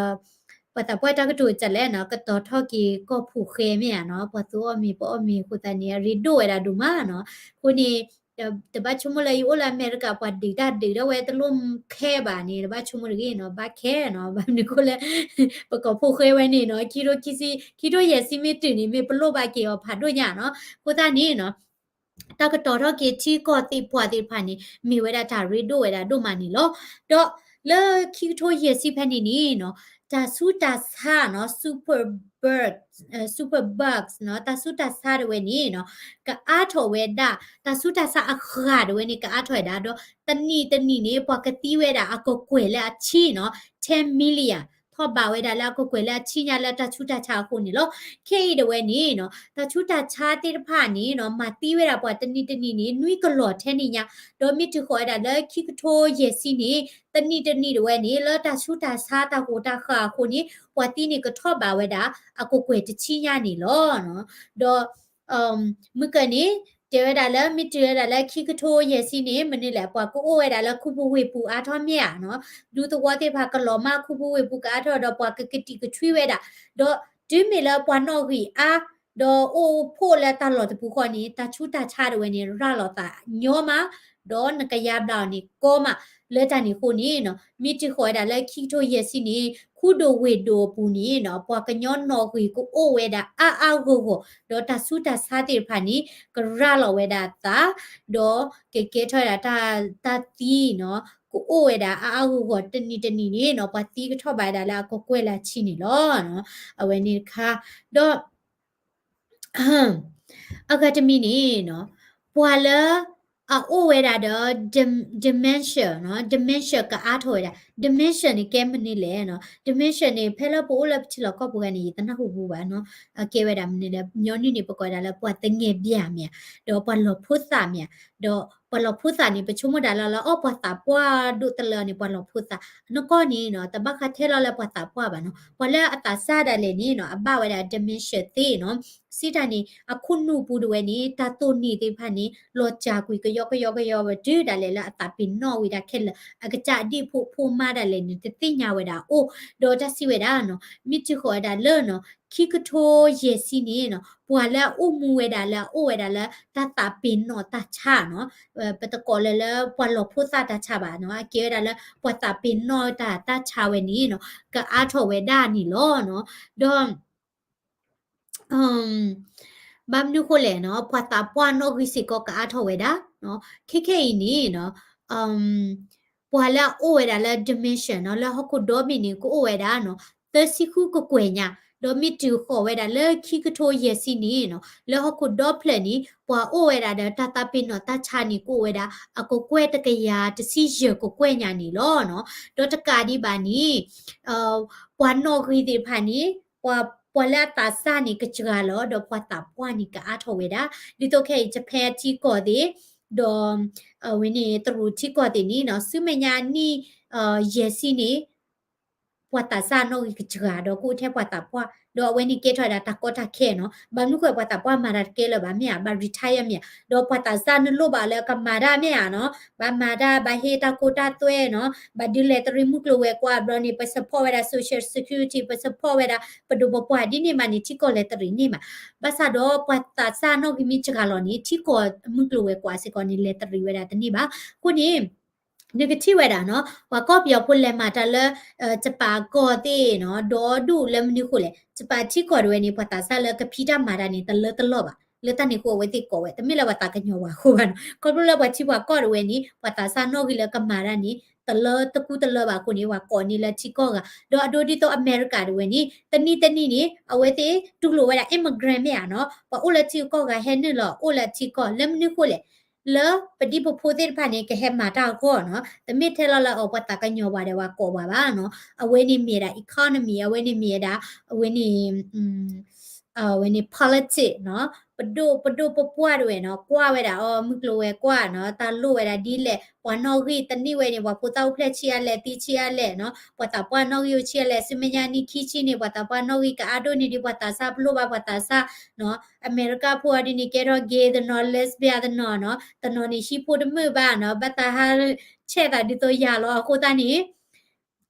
ပှၤသးပှၢ်တၢ်ကတိၤကလဲၣ်နီၤ, ကတီၤထီၣ်က့ၤကီၢ်ဖူးဃဲမ့ၢ်ဧါနီၤ, ပှၤသူအီၣ်မ့ၤ ပအီၣ်မ့ၤအဃိသတးန့ၣ် အရ့ဒိၣ်ဝဲဒၣ်ဒိၣ်မးနီၤ. အဃိန့ၣ် တဘၣ်ဆိကမိၣ်လၢယအိၣ်လၢအမဲရကၤ ပှၤဒုးတၢ်ဒုးဒၣ်ဝဲတလိၣ်ခဲဘၣ်န့ၣ် တဘၣ်ဆိကမိၣ်တဂ့ၤနီၤ, ဘၣ်ခဲနီၤ. ဘၣ်မနုၤဃိလဲၣ် ပကီၢ်ဖူးဃဲဝဲန့ၣ်နီၤ ခံထိခံဆံ ခံထိယဲၢ်ဆံမ့ၢ်တုၤန့ၣ် မ့ၢ်ပလိၣ်ဘၣ်က့ၤအီၤဖးဒိၣ်ညါနီၤ. အဃိသတးန့ၣ်နီၤ တၢ်ကတီၤထီၣ်က့ၤထံကီၢ်သ့ၣ်ပှၢ်သ့ၣ်တဖၣ်န့ၣ် မ့ၢ်ဝဲဒၣ်တၢ်ရ့ဒိၣ်ဝဲဒၣ်ဒိၣ်မးန့ၣ်လီၤ. ဒီးလၢခံကထိယဲၢ်ဆံဖဲန့ၣ်န့ၣ်နီၤ တၢ်ဆူးတၢ်ဆါနီၤ superbug, superbugs နီၤ တၢ်ဆူးတၢ်ဆါဒၣ်ဝဲန့ၣ်နီၤ ကအါထီၣ်ဝဲဒၣ် တၢ်ဆူးတၢ်ဆါအဃၢၤဒၣ်ဝဲန့ၣ် ကအါထီၣ်ဝဲဒၣ် ဒီးတနံၣ်တနံၣ်န့ၣ် ပှၤကသံဝဲဒၣ်အကကွဲၢ်လၢအဆံနီၤ ten million ထီၣ်ဘးဝဲဒၣ်လၢအကကွဲၢ်လၢအဆံညါလၢတၢ်ဆူးတၢ်ဆါအဃိန့ၣ်လီၤ. ခဲအံၤဒၣ်ဝဲန့ၣ်နီၤ တၢ်ဆူးတၢ်ဆါသ့ၣ်တဖၣ်န့ၣ်နီၤ မၤသံဝဲဒၣ်ပှၤတနံၣ်တနံၣ်န့ၣ် နွံကလီၢ်ထဲန့ၣ်ညါ, ဒီးမ့ၢ်တုၤဃီၤဝဲဒၣ်လၢခံကထိယဲၢ်ဆံန့ၣ် တနံၣ်တနံၣ်ဒၣ်ဝဲန့ၣ် လၢတၢ်ဆူးတၢ်ဆါတၢ်ဂိၢ်တၢ်ဃၢၤအဃိန့ၣ် ပှၤသံန့ၣ်ကထီၣ်ဘးဝဲဒၣ် အကကွဲၢ်တဆံညါန့ၣ်လီၤ. ဒီး မုၢ်ကၢၢ်န့ၣ် တဲဝဲဒၣ်လၢ မ့ၢ်တုၤဝဲဒၣ်လၢခံကထိယဲၢ်ဆံန့ၣ် မနုၤလဲၣ် ပှၤကအိၣ်ဝဲဒၣ်လၢခူပူၤဝ့ၢ်ပူၤအါထီၣ်မ့ၢ်ဧါနီၤ, ဒူသဝီသ့ၣ်တဖၣ်ကလီၤမၢ် ခူပူၤဝ့ၢ်ပူၤကအါထီၣ်ဒီး ပှၤကကတံာ်ကထွံဝဲဒၣ်, ဒီးတုၤမ့ၢ်လၢပှၤနီၣ်ဂံၢ်အါ ဒီးအိၣ်ဖှိၣ်လၢတၢ်လီၢ်တပူၤဃီန့ၣ် တၢ်ဆူးတၢ်ဆါဒၣ်ဝဲန့ၣ် ရၤလီၤသးညီမး, ဒီးနကယါဘျါအီၤန့ၣ်ကီမး, လၢတၢ်န့ၣ်အဃိန့ၣ်နီၤ မ့ၢ်တုၤဃီၤဝဲဒၣ်လၢခံကထိယဲၢ်ဆံန့ၣ် ခူဒိၣ်ဝ့ၢ်ဒိၣ်အပူၤန့ၣ်နီၤ ပှၤကညီနီၣ်ဂံၢ်ကအိၣ်ဝဲဒၣ်အါအါဂီၢ်ဂီၢ်, ဒီးတၢ်ဆူးတၢ်ဆါသ့ၣ်တဖၣ်န့ၣ် ကရၤလီၤဝဲဒၣ်အသး, ဒီးကကဲထီၣ်ဝဲဒၣ်တၢ်သံနီၤ ကအိၣ်ဝဲဒၣ်အါအါဂီၢ်ဂီၢ် တနံၣ်တနံၣ်န့ၣ်နီၤ ပှၤသံကထီၣ်ဘးဝဲဒၣ်လၢအကကွဲၢ်လၢအဆံန့ၣ်လီၤ. အဝဲန့ၣ်တခါ, ဒီး အဂၤတမံၤန့ၣ်နီၤ ပှၤလၢအအိၣ်ဝဲဒၣ်ဒီး dementia နီၤ dementia ကအါထီၣ်ဝဲဒၣ် dementia န့ၣ် ကဲမနုၤလဲၣ်နီၤ dementia န့ၣ် ဖဲလၢပအိၣ်လၢပထံလီၢ်ကီၢ်ပူၤဂၤန့ၣ် ယတနၢ်ဟူပူၤဘၣ်နီၤ အကဲဝဲဒၣ်မနုၤလဲၣ် ညီနုၢ်န့ၣ် ပကိးဝဲဒၣ်လၢပှၤသငဲးဘၠၣ်မ့ၢ်ဧါ, ဒီးပှၤလီၤဖိသၣ်မ့ၢ်ဧါ, ဒီးပှၤလီၤဖိသၣ်န့ၣ် ပဆိကမိၣ်ဒၣ်လၢလၢ အိၣ် ပှၤသးပှၢ်ဒိၣ်တလၢန့ၣ် ပှၤလီၤဖိသၣ်, နကီၢ်န့ၣ်နီၤ တဘၣ်ဃးထဲလီၤလၢပှၤသးပှၢ်ဘၣ်နီၤ ပှၤလၢအသးစၢ်ဒၣ်လဲာ်န့ၣ်နီၤ အဘၣ်ဝဲဒၣ် dementia သ့နီၤ စံးတၢ်န့ၣ် အခိၣ်နူာ်ပူၤဒၣ်ဝဲန့ၣ် တၢ်သိၣ်နံၤသ့ၣ်တဖၣ်န့ၣ် လီၤစၢ်ကွံာ်ကယီကယီကယီဝဲ တုၤဒၣ်လဲာ်လၢအသးပ့ၤနီၣ်ဝံၤဒၣ်ခဲလၢာ် အကစၢ်အဒ့ၣ်ဖိဖိမါဒၣ်လဲာ်န့ၣ် တသ့ၣ်ညါဝဲဒၣ်အအိၣ်, ဒီးတၢ်စံးဝဲဒၣ်နီၤ မ့ၢ်တုၤဃီၤဝဲဒၣ်လၢနီၤ ခံကထိယဲၢ်ဆံန့ၣ်နီၤ ပှၤလၢအအိၣ်မူဝဲဒၣ်လၢအအိၣ်ဝဲဒၣ်လၢတၢ်သးပ့ၤနီၣ်တၢ်ဆါနီၤ ပတကိးလၢလၢပှၤလီၤဖိသၣ်တၢ်ဆါဘၣ်နီၤ အကဲဝဲဒၣ်လၢပှၤသးပ့ၤနီၣ်တၢ်တၢ်ဆါဝဲန့ၣ်နီၤ ကအါထီၣ်ဝဲဒၣ်န့ၣ်လီၤနီၤ ဒီး ဘၣ်မနုၤဃိလဲၣ်နီၤ ပှၤသးပှၢ်နီၣ်ဂံၢ်စ့ၢ်ကီးကအါထီၣ်ဝဲဒၣ်နီၤ ခဲခဲအံၤန့ၣ်နီၤ ပှၤလၢအအိၣ်ဝဲဒၣ်လၢ dementia နီၤ လၢဟီၣ်ခိၣ်ဒီဘ့ၣ်န့ၣ် ကအိၣ်ဝဲဒၣ်နီၤ သၢဆံဃုကကွဲၢ်ညါ, ဒီးမ့ၢ်တုၤဃီၤဝဲဒၣ်လၢခံကထိယဲၢ်ဆံန့ၣ်နီၤ လၢဟီၣ်ခိၣ်ဒီဖျၢၣ်န့ၣ် ပှၤအိၣ်ဝဲဒၣ်ဒီးတၢ်သးပ့ၤနီၣ်တၢ်ဆါန့ၣ် ကအိၣ်ဝဲဒၣ် အကကွဲၢ်တကယၤတဆံယဲၢ်ကကွဲၢ်ညါန့ၣ်လီၤနီၤ. ဒီးတကးဒံးဘၣ်န့ၣ် ပှၤနီၣ်ဂံၢ်သ့ၣ်တဖၣ်န့ၣ် ပှၤလၢအသးစၢ်န့ၣ်ကစှၤလီၤ ဒီးပှၤသးပှၢ်န့ၣ်ကအါထီၣ်ဝဲဒၣ် ဒ်သိးခဲအံၤ Japan ထံကီၢ်သ့ၣ် ဒီး အဝဲန့ၣ် တရူးထံကီၢ်သ့ၣ်န့ၣ်နီၤ ဆူမဲာ်ညါနံၣ် ယဲၢ်ဆံန့ၣ် ပှၤသးစၢ်နီၣ်ဂံၢ်ကစှၤ ဒီးကအိၣ်ထဲပှၤသးပှၢ် ဒီးအဝဲန့ၣ်ကဲထီၣ်ဝဲဒၣ်တၢ်ကီတၢ်ခဲနီၤ. ဘၣ်မနုၤဃိပှၤသးပှၢ်မၤတၢ်တကဲလၢၤဘၣ်မ့ၢ်ဧါ, ဘၣ် retire မ့ၢ်ဧါ, ဒီးပှၤသးစၢ်နလိၣ်ဘၣ်လၢကမၤတၢ်မ့ၢ်ဧါနီၤ, ဘၣ်မၤတၢ် ဘၣ်ဟ့ၣ်တၢ်ကိၢ်တၢ်သွဲနီၤ, ဘၣ်ဒုးလဲၤတရံးမုၢ်ကျိၤဝဲၤကွာ်ဘျီန့ၣ် ပ support ဝဲဒၣ် social security ပ support ဝဲဒၣ် ပဒိၣ်ပပှၢ်ဒ်န့ၣ်မးန့ၣ် ထံကီၢ်လဲၤတရံးန့ၢ်မး. ဘၣ်ဆၣ်ဒီးပှၤသးစၢ်နီၣ်ဂံၢ်မ့ၢ်စှၤလီၤန့ၣ် ထံကီၢ်မုၢ်ကျိၤဝဲၤကွာ်စ့ၢ်ကီးန့ၣ် လဲၤတရံးဝဲဒၣ်တန့ၢ်ဘၣ်. အဃိန့ၣ် နကထံၣ်ဝဲဒၣ်နီၤ ပှၤကီၢ်ပယီၤဖိလဲၤမၤတၢ်လၢ ကပၤကီၢ်သ့ၣ်နီၤ ဒီဒူၣ်လၢမနုၤဃိလဲၣ် ကပၤထံကီၢ်ဒၣ်ဝဲန့ၣ် ပှၤသးစၢ်လၢကဖံးတၢ်မၤတၢ်န့ၣ် တလၢတလီၢ်ဘၣ်. လၢတၢ်န့ၣ်အဃိအဝဲသ့ၣ်ကိးဝဲ တမ့ၢ်လၢပှၤသးကညီၤဝဲအဃိဘၣ်နီၤ. ခီဖျိလၢပှၤထံပှၤကီၢ်ဒၣ်ဝဲန့ၣ် ပှၤသးစၢ်နီၣ်ဂံၢ်လၢကမၤတၢ်န့ၣ် တလၢတကူတလၢဘၣ်အဃိန့ၣ် ပှၤကိးန့ၢ်လၢထံကီၢ်ဂၤ, ဒီးအဒိဒ်သိးအမဲရကၤတဝဲန့ၣ် တနံၣ်တနံၣ်န့ၣ် အဝဲသ့ၣ်တူၢ်လိာ်ဝဲဒၣ် immigrant မ့ၢ်ဧါနီၤ, ပှၤအိၣ်လၢထံကီၢ်ဂၤဟဲနုာ်လီၤ အိၣ်လၢထံကီၢ် လၢမနုၤအဃိလဲၣ်, လၢပဒံပဖိသ့ၣ်တဖၣ်န့ၣ် ကဟဲမၤတၢ်အဂီၢ်နီၤ, တမ့ၢ်ထဲလီၤလၢအီၤပှၤသးကညီၤပှၤဒီးပှၤကိးပှၤဘၣ်နီၤ, အဝဲန့ၣ်မ့ၢ်ဒၣ် economy, အဝဲန့ၣ်မ့ၢ်ဝဲဒၣ် အဝဲန့ၣ် အဝဲန့ၣ် politics နီၤ, ပဒိၣ်ပဒိၣ်ပပှၢ်တဝဲနီၤ ကွၢ်ဝဲဒၣ်အီၤ မုၢ်ကျိၤဝဲၤကွာ်နီၤ တၢ်လိၣ်ဝဲဒၣ်ဒ်လဲၣ် ပှၤနီၣ်ဂံၢ်တနံၣ်ဝဲန့ၣ် ပှၤဖိသၣ်အိၣ်ဖျဲၣ်ဆံးအါလဲၣ် သံဆံးအါလဲၣ်နီၤ, ပှၤသးပှၢ်နီၣ်ဂံၢ်အိၣ်ဆံးအါလဲၣ် ဆူမဲာ်ညါနံၣ်ခံဆံန့ၣ် ပှၤသးပှၢ်နီၣ်ဂံၢ်ကအါဒိၣ်န့ၢ်ဒံးပှၤသးစၢ် ပလိၣ်ဘၣ်ပှၤသးစၢ်နီၤ, အမဲရကၤဖိအီၤဒ်န့ၣ် ကဲထီၣ် gay တနီၤ lesbian တနီၤနီၤ, တနီၤန့ၣ်ဟံၣ်ဖိတမုာ်ဘၣ်နီၤ ဘၣ်သးဟးဆဲးသးဒ်သိးယၤလီၤ အဃိသတးန့ၣ်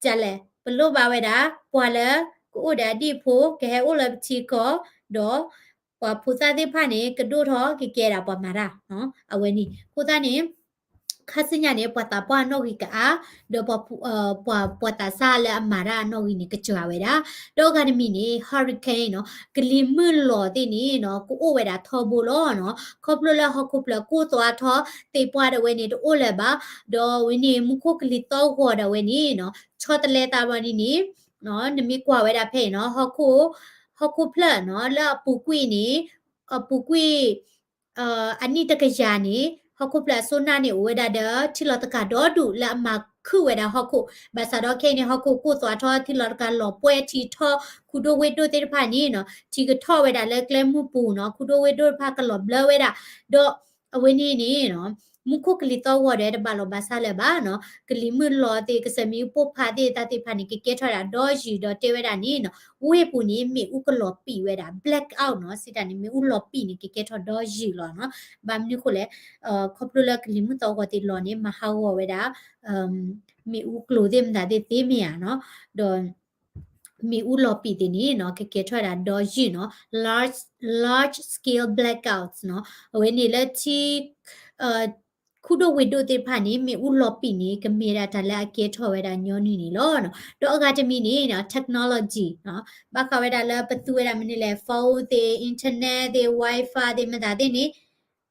ကလဲၣ် ပလိၣ်ဘၣ်ဝဲဒၣ် ပှၤလၢ ကအိၣ်ဒီးအဒံၣ်ဖိ ကဟဲအိၣ်လၢပထံကီၢ် ဒီး ပှၤဖိသၣ်သ့ၣ်တဖၣ်န့ၣ် ကဒိၣ်ထီၣ်ကကဲဒၣ်ပှၤမၤတၢ် အဝဲန့ၣ် အဃိသတးန့ၣ် ခါဆူညါန့ၣ် ပှၤသးပှၢ်အနီၣ်ဂံၢ်ကအါ ဒီးပှၤ ပှၤ ပှၤသးစၢ်လၢအမၤတၢ်အနီၣ်ဂံၢ်န့ၣ် ကစှၤဝဲဒၣ် ဒီးအဂၤတမံၤန့ၣ် hurricane နီၤ ကလံၤမုၢ်လီၤသ့ၣ်န့ၣ်နီၤ ကအိၣ်ဝဲဒၣ်ထီဘိလီၤနီၤ ခီဖျိလၢဟီၣ်ခိၣ်ဖျၢၣ်ကိၢ်သွးထီ သ့ၣ်ပှၢ်ဒၣ်ဝဲန့ၣ် တအိၣ်လၢၤဘၣ် ဒီးဝဲန့ၣ် မူခိၣ်ကလံၤသီၣ်ဂီၤဒၣ်ဝဲန့ၣ်နီၤ ဆီတလဲသးဘၣ်ဒ်န့ၣ် နမ့ၢ်ကွၢ်ဝဲဒၣ်ဖဲအံၤနီၤ ဟီၣ်ခိၣ် ဟီၣ်ခိၣ်ဖျၢၣ်နီၤ လၢအပူၤကွံာ်န့ၣ် အပူၤကွံာ် အနံၣ်တကယၤန့ၣ် ဟီၣ်ခိၣ်ဖျၢၣ်အစိနၢ်န့ၣ် အိၣ်ဝဲဒၣ်ဒီးထံလီၤတကးဒီဒူၣ်လၢအမၤခုၣ်ဝဲဒၣ်ဟီၣ်ခိၣ် ဘၣ်ဆၣ်ဒီးခဲအံၤန့ၣ် ဟီၣ်ခိၣ်ကိၢ်သွးထီ ထံလီၤတကးလီၤပှဲၤထံထီ ခူဒိၣ်ဝ့ၢ်ဒိၣ်သ့ၣ်တဖၣ်န့ၣ်နီၤ ထံကထီၣ်ဝဲဒၣ်လၢကျဲမုၢ်ပူၤနီၤ ခူဒိၣ်ဝ့ၢ်ဒိၣ်တဖၣ်ကလီၤဘျၢဝဲဒၣ် ဒီးအဝဲန့ၣ်န့ၣ်နီၤ မူခိၣ်ကလံၤသီၣ်ဂီၤဒီးတဘၣ်လီၤဘၣ်စၢ်လၢၤဘၣ်နီၤ ကလံၤမုၢ်လီၤသ့ၣ် ကစၢၢ်မံၤပိၢ်ဖးသ့ၣ်တၢ်သ့ၣ်တဖၣ်န့ၣ် ကကဲထီၣ်ဒၣ်ဒီယုၢ်ဒီးတဲဝဲဒၣ်န့ၣ်နီၤ ဝ့ၢ်ပူၤန့ၣ် မ့ၣ်အူကလီၤပံာ်ဝဲဒၣ် blackout နီၤ စံးတၢ်န့ၣ် မ့ၣ်အူလီၤပံာ်န့ၣ် ကကဲထီၣ်ဒီယုၢ်လီၤနီၤ ဘၣ်မနုၤအဃိလဲၣ် ခီဖျိလၢကလံၤမုၢ်သီၣ်ဂီၤသ့ၣ်လီၤန့ၣ် မၤဟးဂီၤဝဲဒၣ် မ့ၣ်အူကျိၤသ့ၣ်မတၤသ့ၣ်သ့မ့ၢ်ဧါနီၤ ဒီး မ့ၣ်အူလီၤပံာ်သ့ၣ်န့ၣ်နီၤ ကကဲထီၣ်ဝဲဒၣ်ဒီယုၢ်နီၤ large, large scale blackouts နီၤ အဝဲန့ၣ်လၢထံ ခူဒိၣ်ဝ့ၢ်ဒိၣ်သ့ၣ်တဖၣ်န့ၣ် မ့ၣ်အူလီၤပံာ်န့ၣ် ကမ့ၢ်ဒၣ်တၢ်လၢအကဲထီၣ်ဝဲဒၣ်ညီနုၢ်န့ၣ်လီၤ. ဒီးအဂၤတမံၤန့ၣ်နီၤ technology နီၤ ဘၣ်ဃးဝဲဒၣ်လၢပသူဝဲဒၣ်မနုၤလဲၣ် phone သ့ၣ် internet သ့ၣ် Wi-Fi သ့ၣ် မတၤသ့ၣ်န့ၣ်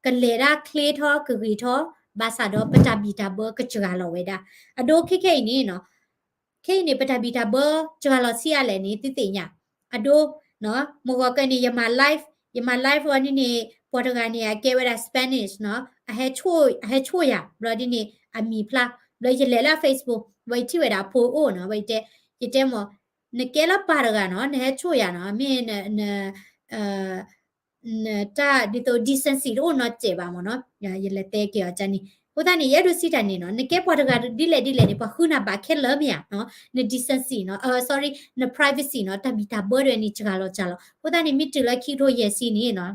ကလဲၤဒၣ်ချ့ထီၣ်ကဂ့ၤထီၣ် ဘၣ်ဆၣ်ဒီးပတၢ်ဘံၣ်တၢ်ဘၢကစှၤလီၤဝဲဒၣ် အဒိခဲခဲအံၤန့ၣ်နီၤ ခဲအံၤန့ၣ် ပတၢ်ဘံၣ်တၢ်ဘၢစှၤလီၤဆံးအါလဲၣ်န့ၣ် သုသ့ၣ်ညါ အဒိ မုၢ်ဂီၤကဲန့ၣ် ယမၤ live ယမၤ live အီၤန့ၣ်န့ၣ် ပှၤတဂၤန့ၣ် အကဲဝဲဒၣ် Spanish နီၤ အဟဲဆိၣ်ယၤ ဘျီဒ်န့ၣ် အမံၤဖျါ ဘျီယလဲၤလၢ Facebook ဘျီယထံၣ်ဝဲဒၣ်အဖိအိၣ်နီၤ ဘျီယတဲ ယတဲမ့ၢ် နကဲလၢပၢ်တဂၤနီၤ နဟဲဆိၣ်ယၤနီၤ မ့ၢ်န နတၢ်ဒ်သိး decency တအိၣ်နီတစဲးဘၣ်မ့ၢ်နီၤ ယလဲၤတဲက့ၤအီၤကန့ၣ် အဃိသတးန့ၣ် ယအဲၣ်ဒိးစံးတၢ်န့ၣ်နီၤ နကဲပှၤတဂၤဒ်လဲၣ်ဒ်လဲၣ်န့ၣ် ပှၤဃုနၤဘၣ်ခဲလၢာ်မ့ၢ်ဧါနီၤ န decency နီၤ sorry န privacy နီၤ တၢ်ဘံၣ်တၢ်ဘၢတဝဲန့ၣ် စှၤလီၤစှၤလီၤ အဃိသတးန့ၣ် မ့ၢ်တုၤလၢခံကထိယဲၢ်ဆံန့ၣ်နီၤ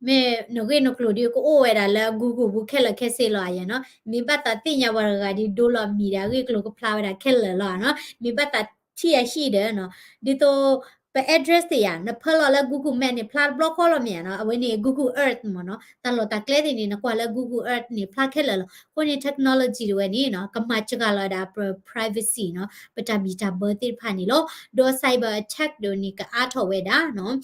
မ့ၢ်နဂ့ၢ်နကျိၤဒ်ကအိၣ်ဝဲဒၣ်လၢ Google ပူၤခဲလၢာ်ခဲဆ့လီၤဧါနီၤ မ့ၢ်ဘၣ်သးသ့ၣ်ညါပှၤတဂၤဒ်ဒိလီၤမံၤဒီး အဂ့ၢ်အကျိၤကဖျါဝဲဒၣ်ခဲလၢာ်လီၤဧါနီၤ မ့ၢ်ဘၣ်သးထံၣ်အဟံၣ်ဒီးနီၤ ဒ်သိး ပ address သ့ၣ်ယါ နဖၢလီၤလၢ Google Map န့ၣ် ဖျါတဘျီဃီလီၤမ့ၢ်ဧါနီၤ အဝဲန့ၣ် Google Earth မ့ၢ်နီၤ တၢ်လီၢ်တၢ်ကျဲသ့ၣ်န့ၣ် နကွၢ်လၢ Google Earth န့ၣ် ဖျါခဲလၢာ်လီၤ အဃိန့ၣ် technology တဝဲန့ၣ်နီၤ ကမၤစှၤလီၤဝဲဒၣ် ပ privacy နီၤ ပတၢ်ဘံၣ်တၢ်ဘၢသ့ၣ်တဖၣ်န့ၣ်လီၤ ဒီး cyber attack ဒ်န့ၣ် ကအါထီၣ်ဝဲဒၣ်နီၤ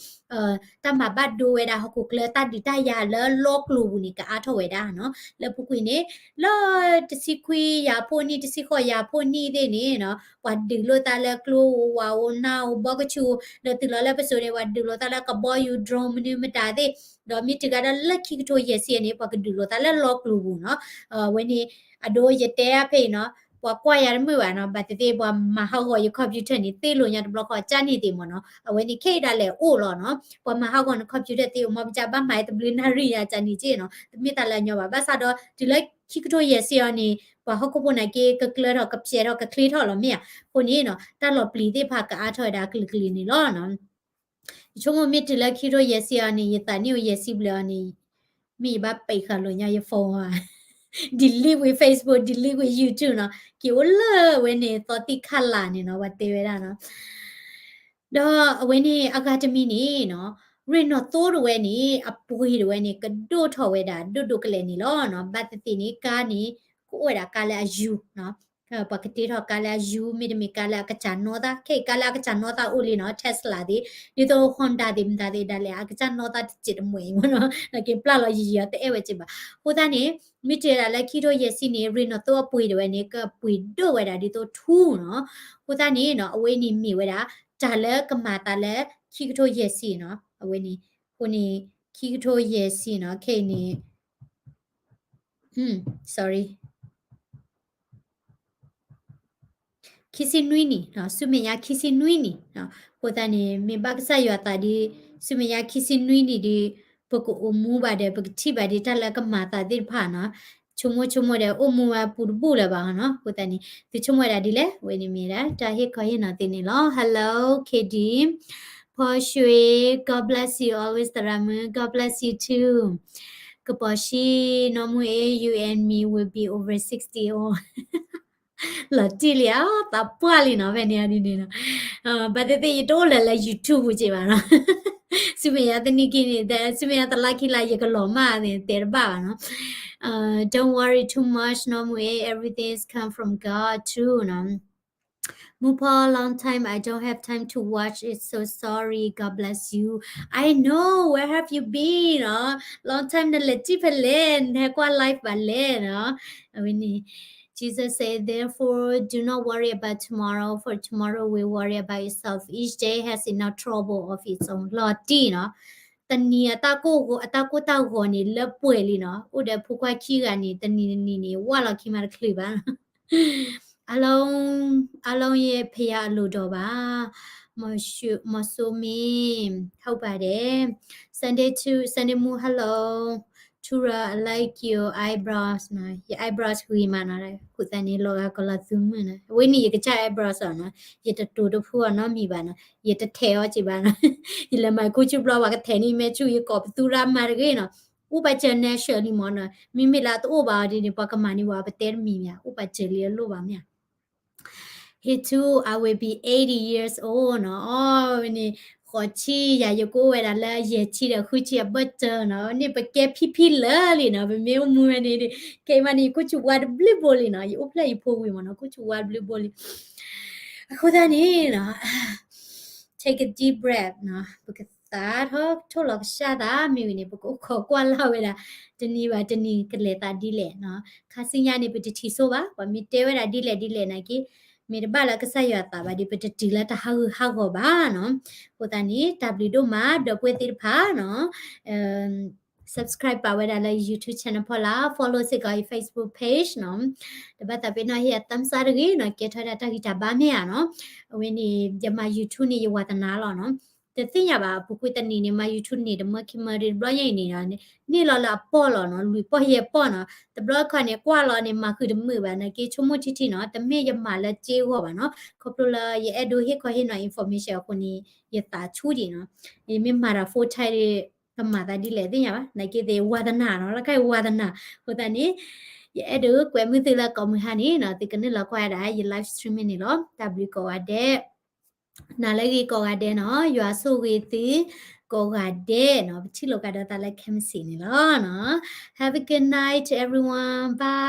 တၢ်မၤဘၣ်ဒိဝဲဒၣ်ဟီၣ်ခိၣ်ချၢ တၢ်ဒုးတၢ်ယၤလၢလီကျိၤပူၤန့ၣ် ကအါထီၣ်ဝဲဒၣ်နီၤ လၢပူၤကွံာ်န့ၣ် လၢတဆံခွံယၤဖိနံၣ် တဆံဃိးယၤဖိနံၣ်သ့ၣ်န့ၣ်နီၤ ပှၤဒုးလိာ်သးလၢကျိ ဝၤဧိၤ နၢ်ဧိၤ ဘီကဆူၣ် ဒီးတုၤလီၤလၢပစိၤန့ၣ် ပှၤဒုးလိာ်သးလၢကဘီယူၤ drone မနုၤမတၤသ့ၣ် ဒီးမ့ၢ်တုၤကဒီးလၢခံကထိယဲၢ်ဆံန့ၣ် ပှၤကဒုးလိာ်သးလၢလီကျိၤပူၤနီၤ ဝဲန့ၣ် အဒိယတဲအါဖဲအံၤနီၤ ပှၤကွၢ်ယၤတမုာ်ဘၣ်နီၤ ဘၣ်သ့ၣ်သ့ၣ် ပှၤမၤဟးဂီၤယ computer န့ၣ် သ့လိာ်ညါတဘျီဃီ ကန့ၣ်သ့ၣ်မ့ၢ်နီၤ အဝဲန့ၣ်ခဲအံၤဒၣ်လဲာ်အိၣ်လီၤနီၤ ပှၤမၤဟးဂီၤန computer သ့အိၣ်မ့ၢ် ပကဘၣ်မၤတဘျုးနၣ်ရံၣ်ယၤကန့ၣ်က့နီၤ တမ့ၢ်တၢ်လၢအညီဘၣ် ဘၣ်ဆၣ်ဒီး တုၤလၢခံကထိယဲၢ်ဆံအီၤန့ၣ် ပှၤဟီၣ်ခိၣ်ဖိနာ်က့ ကကျၢထီၣ် ကဖျဲးထီၣ် ကချ့ထီၣ်လီၤမ့ၢ်ဧါ အဃိန့ၣ်နီၤ တၢ်လီၤပျံၤသ့ၣ်တဖၣ်ကအါထီၣ်ဝဲဒၣ်ကလုာ်ကလုာ်န့ၣ်လီၤနီၤ ယဆိကမိၣ်မ့ၢ်တုၤလၢခံကထိယဲၢ်ဆံအီၤန့ၣ် ယသးနံၣ်အိၣ်ယဲၢ်ဆံဘျဲၣ်အီၤန့ၣ် မ့ၢ်ယဘၣ်ပိတ်ဃာ်လိာ်ညါယ phone ဧါ delete ဝံၤ Facebook delete ဝံၤ YouTube နီၤ က့ၤအိၣ်လၢဝဲန့ၣ် သီသံၣ်ခလၣ်န့ၣ်နီၤ ပှၤတဲဝဲဒၣ်နီၤ ဒီးအဝဲန့ၣ်အဂၤတမံၤန့ၣ်နီၤ ရ့ၣ်နီၣ်သိတဝဲန့ၣ် အပှ့ၤတဝဲန့ၣ် ကဒိၣ်ထီၣ်ဝဲဒၣ်ဒိၣ်ဒိၣ်ကလဲာ်န့ၣ်လီၤနီၤ ဘၣ်သ့ၣ်သ့ၣ်န့ၣ် ကါန့ၣ် ကအိၣ်ဝဲဒၣ်ကါလၢအယူၤနီၤ ပှၤကတ့ထီၣ်ကါလၢအယူၤ မ့တမ့ၢ်ကါလၢအကစၢ်နီၣ်သး ခဲအံၤကါလၢအကစၢ်နီၣ်သးအိၣ်လံနီၤ Tesla သ့ၣ် ဒ်သိး Honda သ့ၣ်မတၤသ့ၣ်ဒၣ်လဲာ် အကစၢ်နီၣ်သးတစဲးတမှဲၤအံၤမ့ၢ်နီၤ က့ၤပျၢ်လီၤယံာ်ယံာ်အီၤ တအဲၣ်ဝဲစ့ၢ်ဘၣ်. အဃိသတးန့ၣ် မ့ၢ်တဲဒၣ်လၢခံကထိယဲၢ်ဆံန့ၣ် ရ့နီၣ်သိအပှ့ၤဒၣ်ဝဲန့ၣ် ကပှ့ၤဒိၣ်ဝဲဒၣ်ဒ်သိးထူနီၤ. အဃိသတးန့ၣ်နီၤ အဝဲန့ၣ်မ့ၢ်ဝဲဒၣ် တၢ်လၢကမၤသးလၢခံကထိယဲၢ်ဆံနီၤ အဝဲန့ၣ် အဃိန့ၣ် ခံကထိယဲၢ်ဆံနီၤ ခဲအံၤန့ၣ် sorry ခံဆံနွံနံၣ် ဆူမဲာ်ညါခံဆံနွံနံၣ် အဃိသတးန့ၣ် မ့ၢ်ဘၣ်ကစၢ်ယွၤသးဒီး ဆူမဲာ်ညါခံဆံနွံနံၣ်ဒီး ပကအိၣ်မူဘၣ်ဒီး ပကထံၣ်ဘၣ်ဒီးတၢ်လၢကမၤသးသ့ၣ်တဖၣ်နီၤ ဆိကမိၣ်ဆိကမိၣ်ဒီး အိၣ်မူဝဲပူၤတဘူၣ်လၢၤဘၣ်နီၤ အဃိသတးန့ၣ် သုဆိကမိၣ်ဝဲဒၣ်ဒ်လဲၣ် အဝဲန့ၣ်မ့ၢ်ဒၣ် တၢ်ဟ့ၣ်ခီဟ့ၣ်နီၤသ့န့ၣ်လီၤ Hello K D ဖီၡွ့ God bless you always သရၣ်မုၣ် God bless you too ကပီၤၡံ နီၢ်မူအ့ you and me will be over sixty အိၣ် လီၤတံၢ်လံဧါ သးပှၢ်လံနီၤ ဖဲန့ၣ်ဒ်န့ၣ်နီၤ ဘၣ်သ့ၣ်သ့ၣ်ယတအိၣ်လၢၤလၢ YouTube ပူၤက့ဘၣ်နီၤ ဆူမဲာ်ညါတနံၣ်ခံနံၣ် ဆူမဲာ်ညါတလါခံလါ ယကလီၤမၢ်န့ၣ် တဲတဘၣ်ဘၣ်နီၤ Don't worry too much နီၢ်မူအ့ everything is come from God too နီၤ မူဖီ long time I don't have time to watch it so sorry God bless you I know where have you been နီၤ long time နလဲၤတံၢ်ဖဲလဲၣ် နဟဲကွၢ် live ဘၣ်လဲၣ်နီၤ အဝဲန့ၣ် Jesus said therefore do not worry about tomorrow for tomorrow will worry about itself each day has enough trouble of its own လီၤတံၢ်နီၤ တနံၤအတၢ်ကိၢ်ဂီၤ အတၢ်ကိၢ်တၢ်ဂီၤန့ၣ် လၢပှဲၤလံနီၤ အိၣ်ဒီးဖိခွါခံဂၤန့ၣ် တနံၤတနံၤန့ၣ် ဝၢ်လီၤခံမးတချုးဘၣ် အလုံး အလုံးရဲ့ဖခင်အလိုတော်ပါ မ မောင်စိုးမင်း ဟုတ်ပါတယ် Sunday to Sunday မူ hello Tura I like your eyebrows နီၤ ယ eyebrows ဂ့ၤမးနီၤ အဃိသတးန့ၣ် လီၤဂာ်ကီၤလီၤသူမုၢ်နီၤ အဝဲန့ၣ်ယကစၢ် eyebrows အီၤနီၤ ယတတိၤတဖုအီၤနီတမံၤဘၣ်နီၤ ယတထဲးအီၤက့ဘၣ်နီၤ ယလဲၤမၤခိၣ်ဆူဘျီ ပှၤကထဲးန့ၢ်မဲာ်ဆူၣ် ယကိးပသူရၣ်မၤတဂ့ၤနီၤ အိၣ်ပာ်စၢၤ natural လံမ့ၢ်နီၤ မ့မ့ၢ်လၢအတအိၣ်ဘၣ်အီၤဒ်န့ၣ် ပှၤကမၤန့ၢ်ဝဲ ပတဲတမံၤမ့ၢ် အိၣ်ပာ်စၢၤလံအလိၣ်ဘၣ်မ့ၢ် He too, I will be eighty years old နီၤ အဝဲန့ၣ် ဃိးဆံယၤ ယကအိၣ်ဝဲဒၣ်လၢယဲၢ်ဆံဒီးဃုဆံအဘၢၣ်စၢၤနီၤ န့ၣ်ပကဲဖံဖံလၢာ်လံနီၤ ပမ့ၢ်အိၣ်မူဝဲန့ၣ်ဒီး ခဲအံၤမးန့ၣ် ယခိၣ်ဆူၣ်ဝါတဘျုးဘိလံနီၤ ယအိၣ်ဖျဲၣ်ယဖိဝံၤမ့ၢ်နီၤ ခိၣ်ဆူၣ်ဝါတဘျုးဘိလံ အဃိသတးန့ၣ်နီၤ take a deep breath နီၤ ပကသးထီၣ်ထိၣ်လီၤကစၢ်သး မ့ၢ်ဝံၤန့ၣ် ပကအိၣ်ခိးကွၢ်လၢ်ဝဲဒၣ် တနံၤဘၣ်တနံၤကလဲၤသးဒ်လဲၣ်နီၤ ခါဆူညါန့ၣ် ပတထံၣ်ဆိဘၣ် ပှၤမ့ၢ်တဲဝဲဒၣ်ဒ်လဲၣ်ဒ်လဲၣ်နာ်က့ မ့ၢ်တဘၣ်လၢကစၢ်ယွၤအသးဘၣ်ဒီး ပတတုၤလၢတၢ်ဟးဂူာ်ဟးဂီၤဘၣ်နီၤ အဃိသတးန့ၣ် တၢ်ဘျုးဒိၣ်မး ဒီပုၢ်ဝဲၢ်သ့ၣ်တဖၣ်နီၤ subscribe ပာ်ဝဲဒၣ်လၢ YouTube channel ဖီလာ် follow စ့ၢ်ကီး Facebook page နီၤ တဘၣ်သးပ့ၤနီၣ်ဟ့ၣ်အ thumbs up တဂ့ၤနီၤ ကဲထီၣ်ဒၣ်တၢ်ဂံၢ်တၢ်ဘါမ့ၢ်ဧါနီၤ အဝဲန့ၣ် ယမၤ YouTube န့ၣ် ယဝါသနာလီၤနီၤ တသ့ၣ်ညါဘၣ် ပူၤကွံာ်တနံၤန့ၣ် မၤ YouTube န့ၣ် တမၢခံမၢဒ်တဘျီညါအံၤန့ၣ် န့ၢ်လီၤလၢအပီၢ်လီၤနီၤ လွံၢ်ပီၢ်ယဲၢ်ပီၢ်နီၤ တဘျီတခီန့ၣ် ကွၢ်လီၤန့ၣ် မၤဃုာ်တမုာ်ဘၣ်နာ်က့ ဆိကမိၣ်ထံထံနီၤ တမ့ၢ်ယမၤလၢစ့ဂီၢ်ဘၣ်နီၤ ခီဖျိလၢယအဲၣ်ဒိးဟ့ၣ်ခီဟ့ၣ်နီၤ information အဃိန့ၣ် ယသးဆူၣ်ဒံးနီၤ ယမ့ၢ်မၤတၢ် full time ဒီး ကမၤသးဒ်လဲၣ်သ့ၣ်ညါဘၣ် နာ်က့သ့ၣ်ဝါသနာနီၤ လၢခါအံၤဝါသနာ အဃိသတးန့ၣ် ယအဲၣ်ဒိးကွဲမုာ်သုလၢကိးမုၢ်ဟါန့ၣ်နီၤ သုကနုာ်လီၤကွၢ်ဝဲဒၣ် ယ live streaming န့ၣ်လီၤ တၢ်ဘျုးကိးဂၤဒဲး နၤလၢအဂ့ၤကိးဂၤဒဲးနီၤ ယွၤဆိၣ်ဂ့ၤသု ကိးဂၤဒဲးနီၤ ပထံၣ်လိာ်ကဒီးသးလၢခဲမုၢ်ဆ့ၣ်န့ၣ်လီၤ Have a good night everyone bye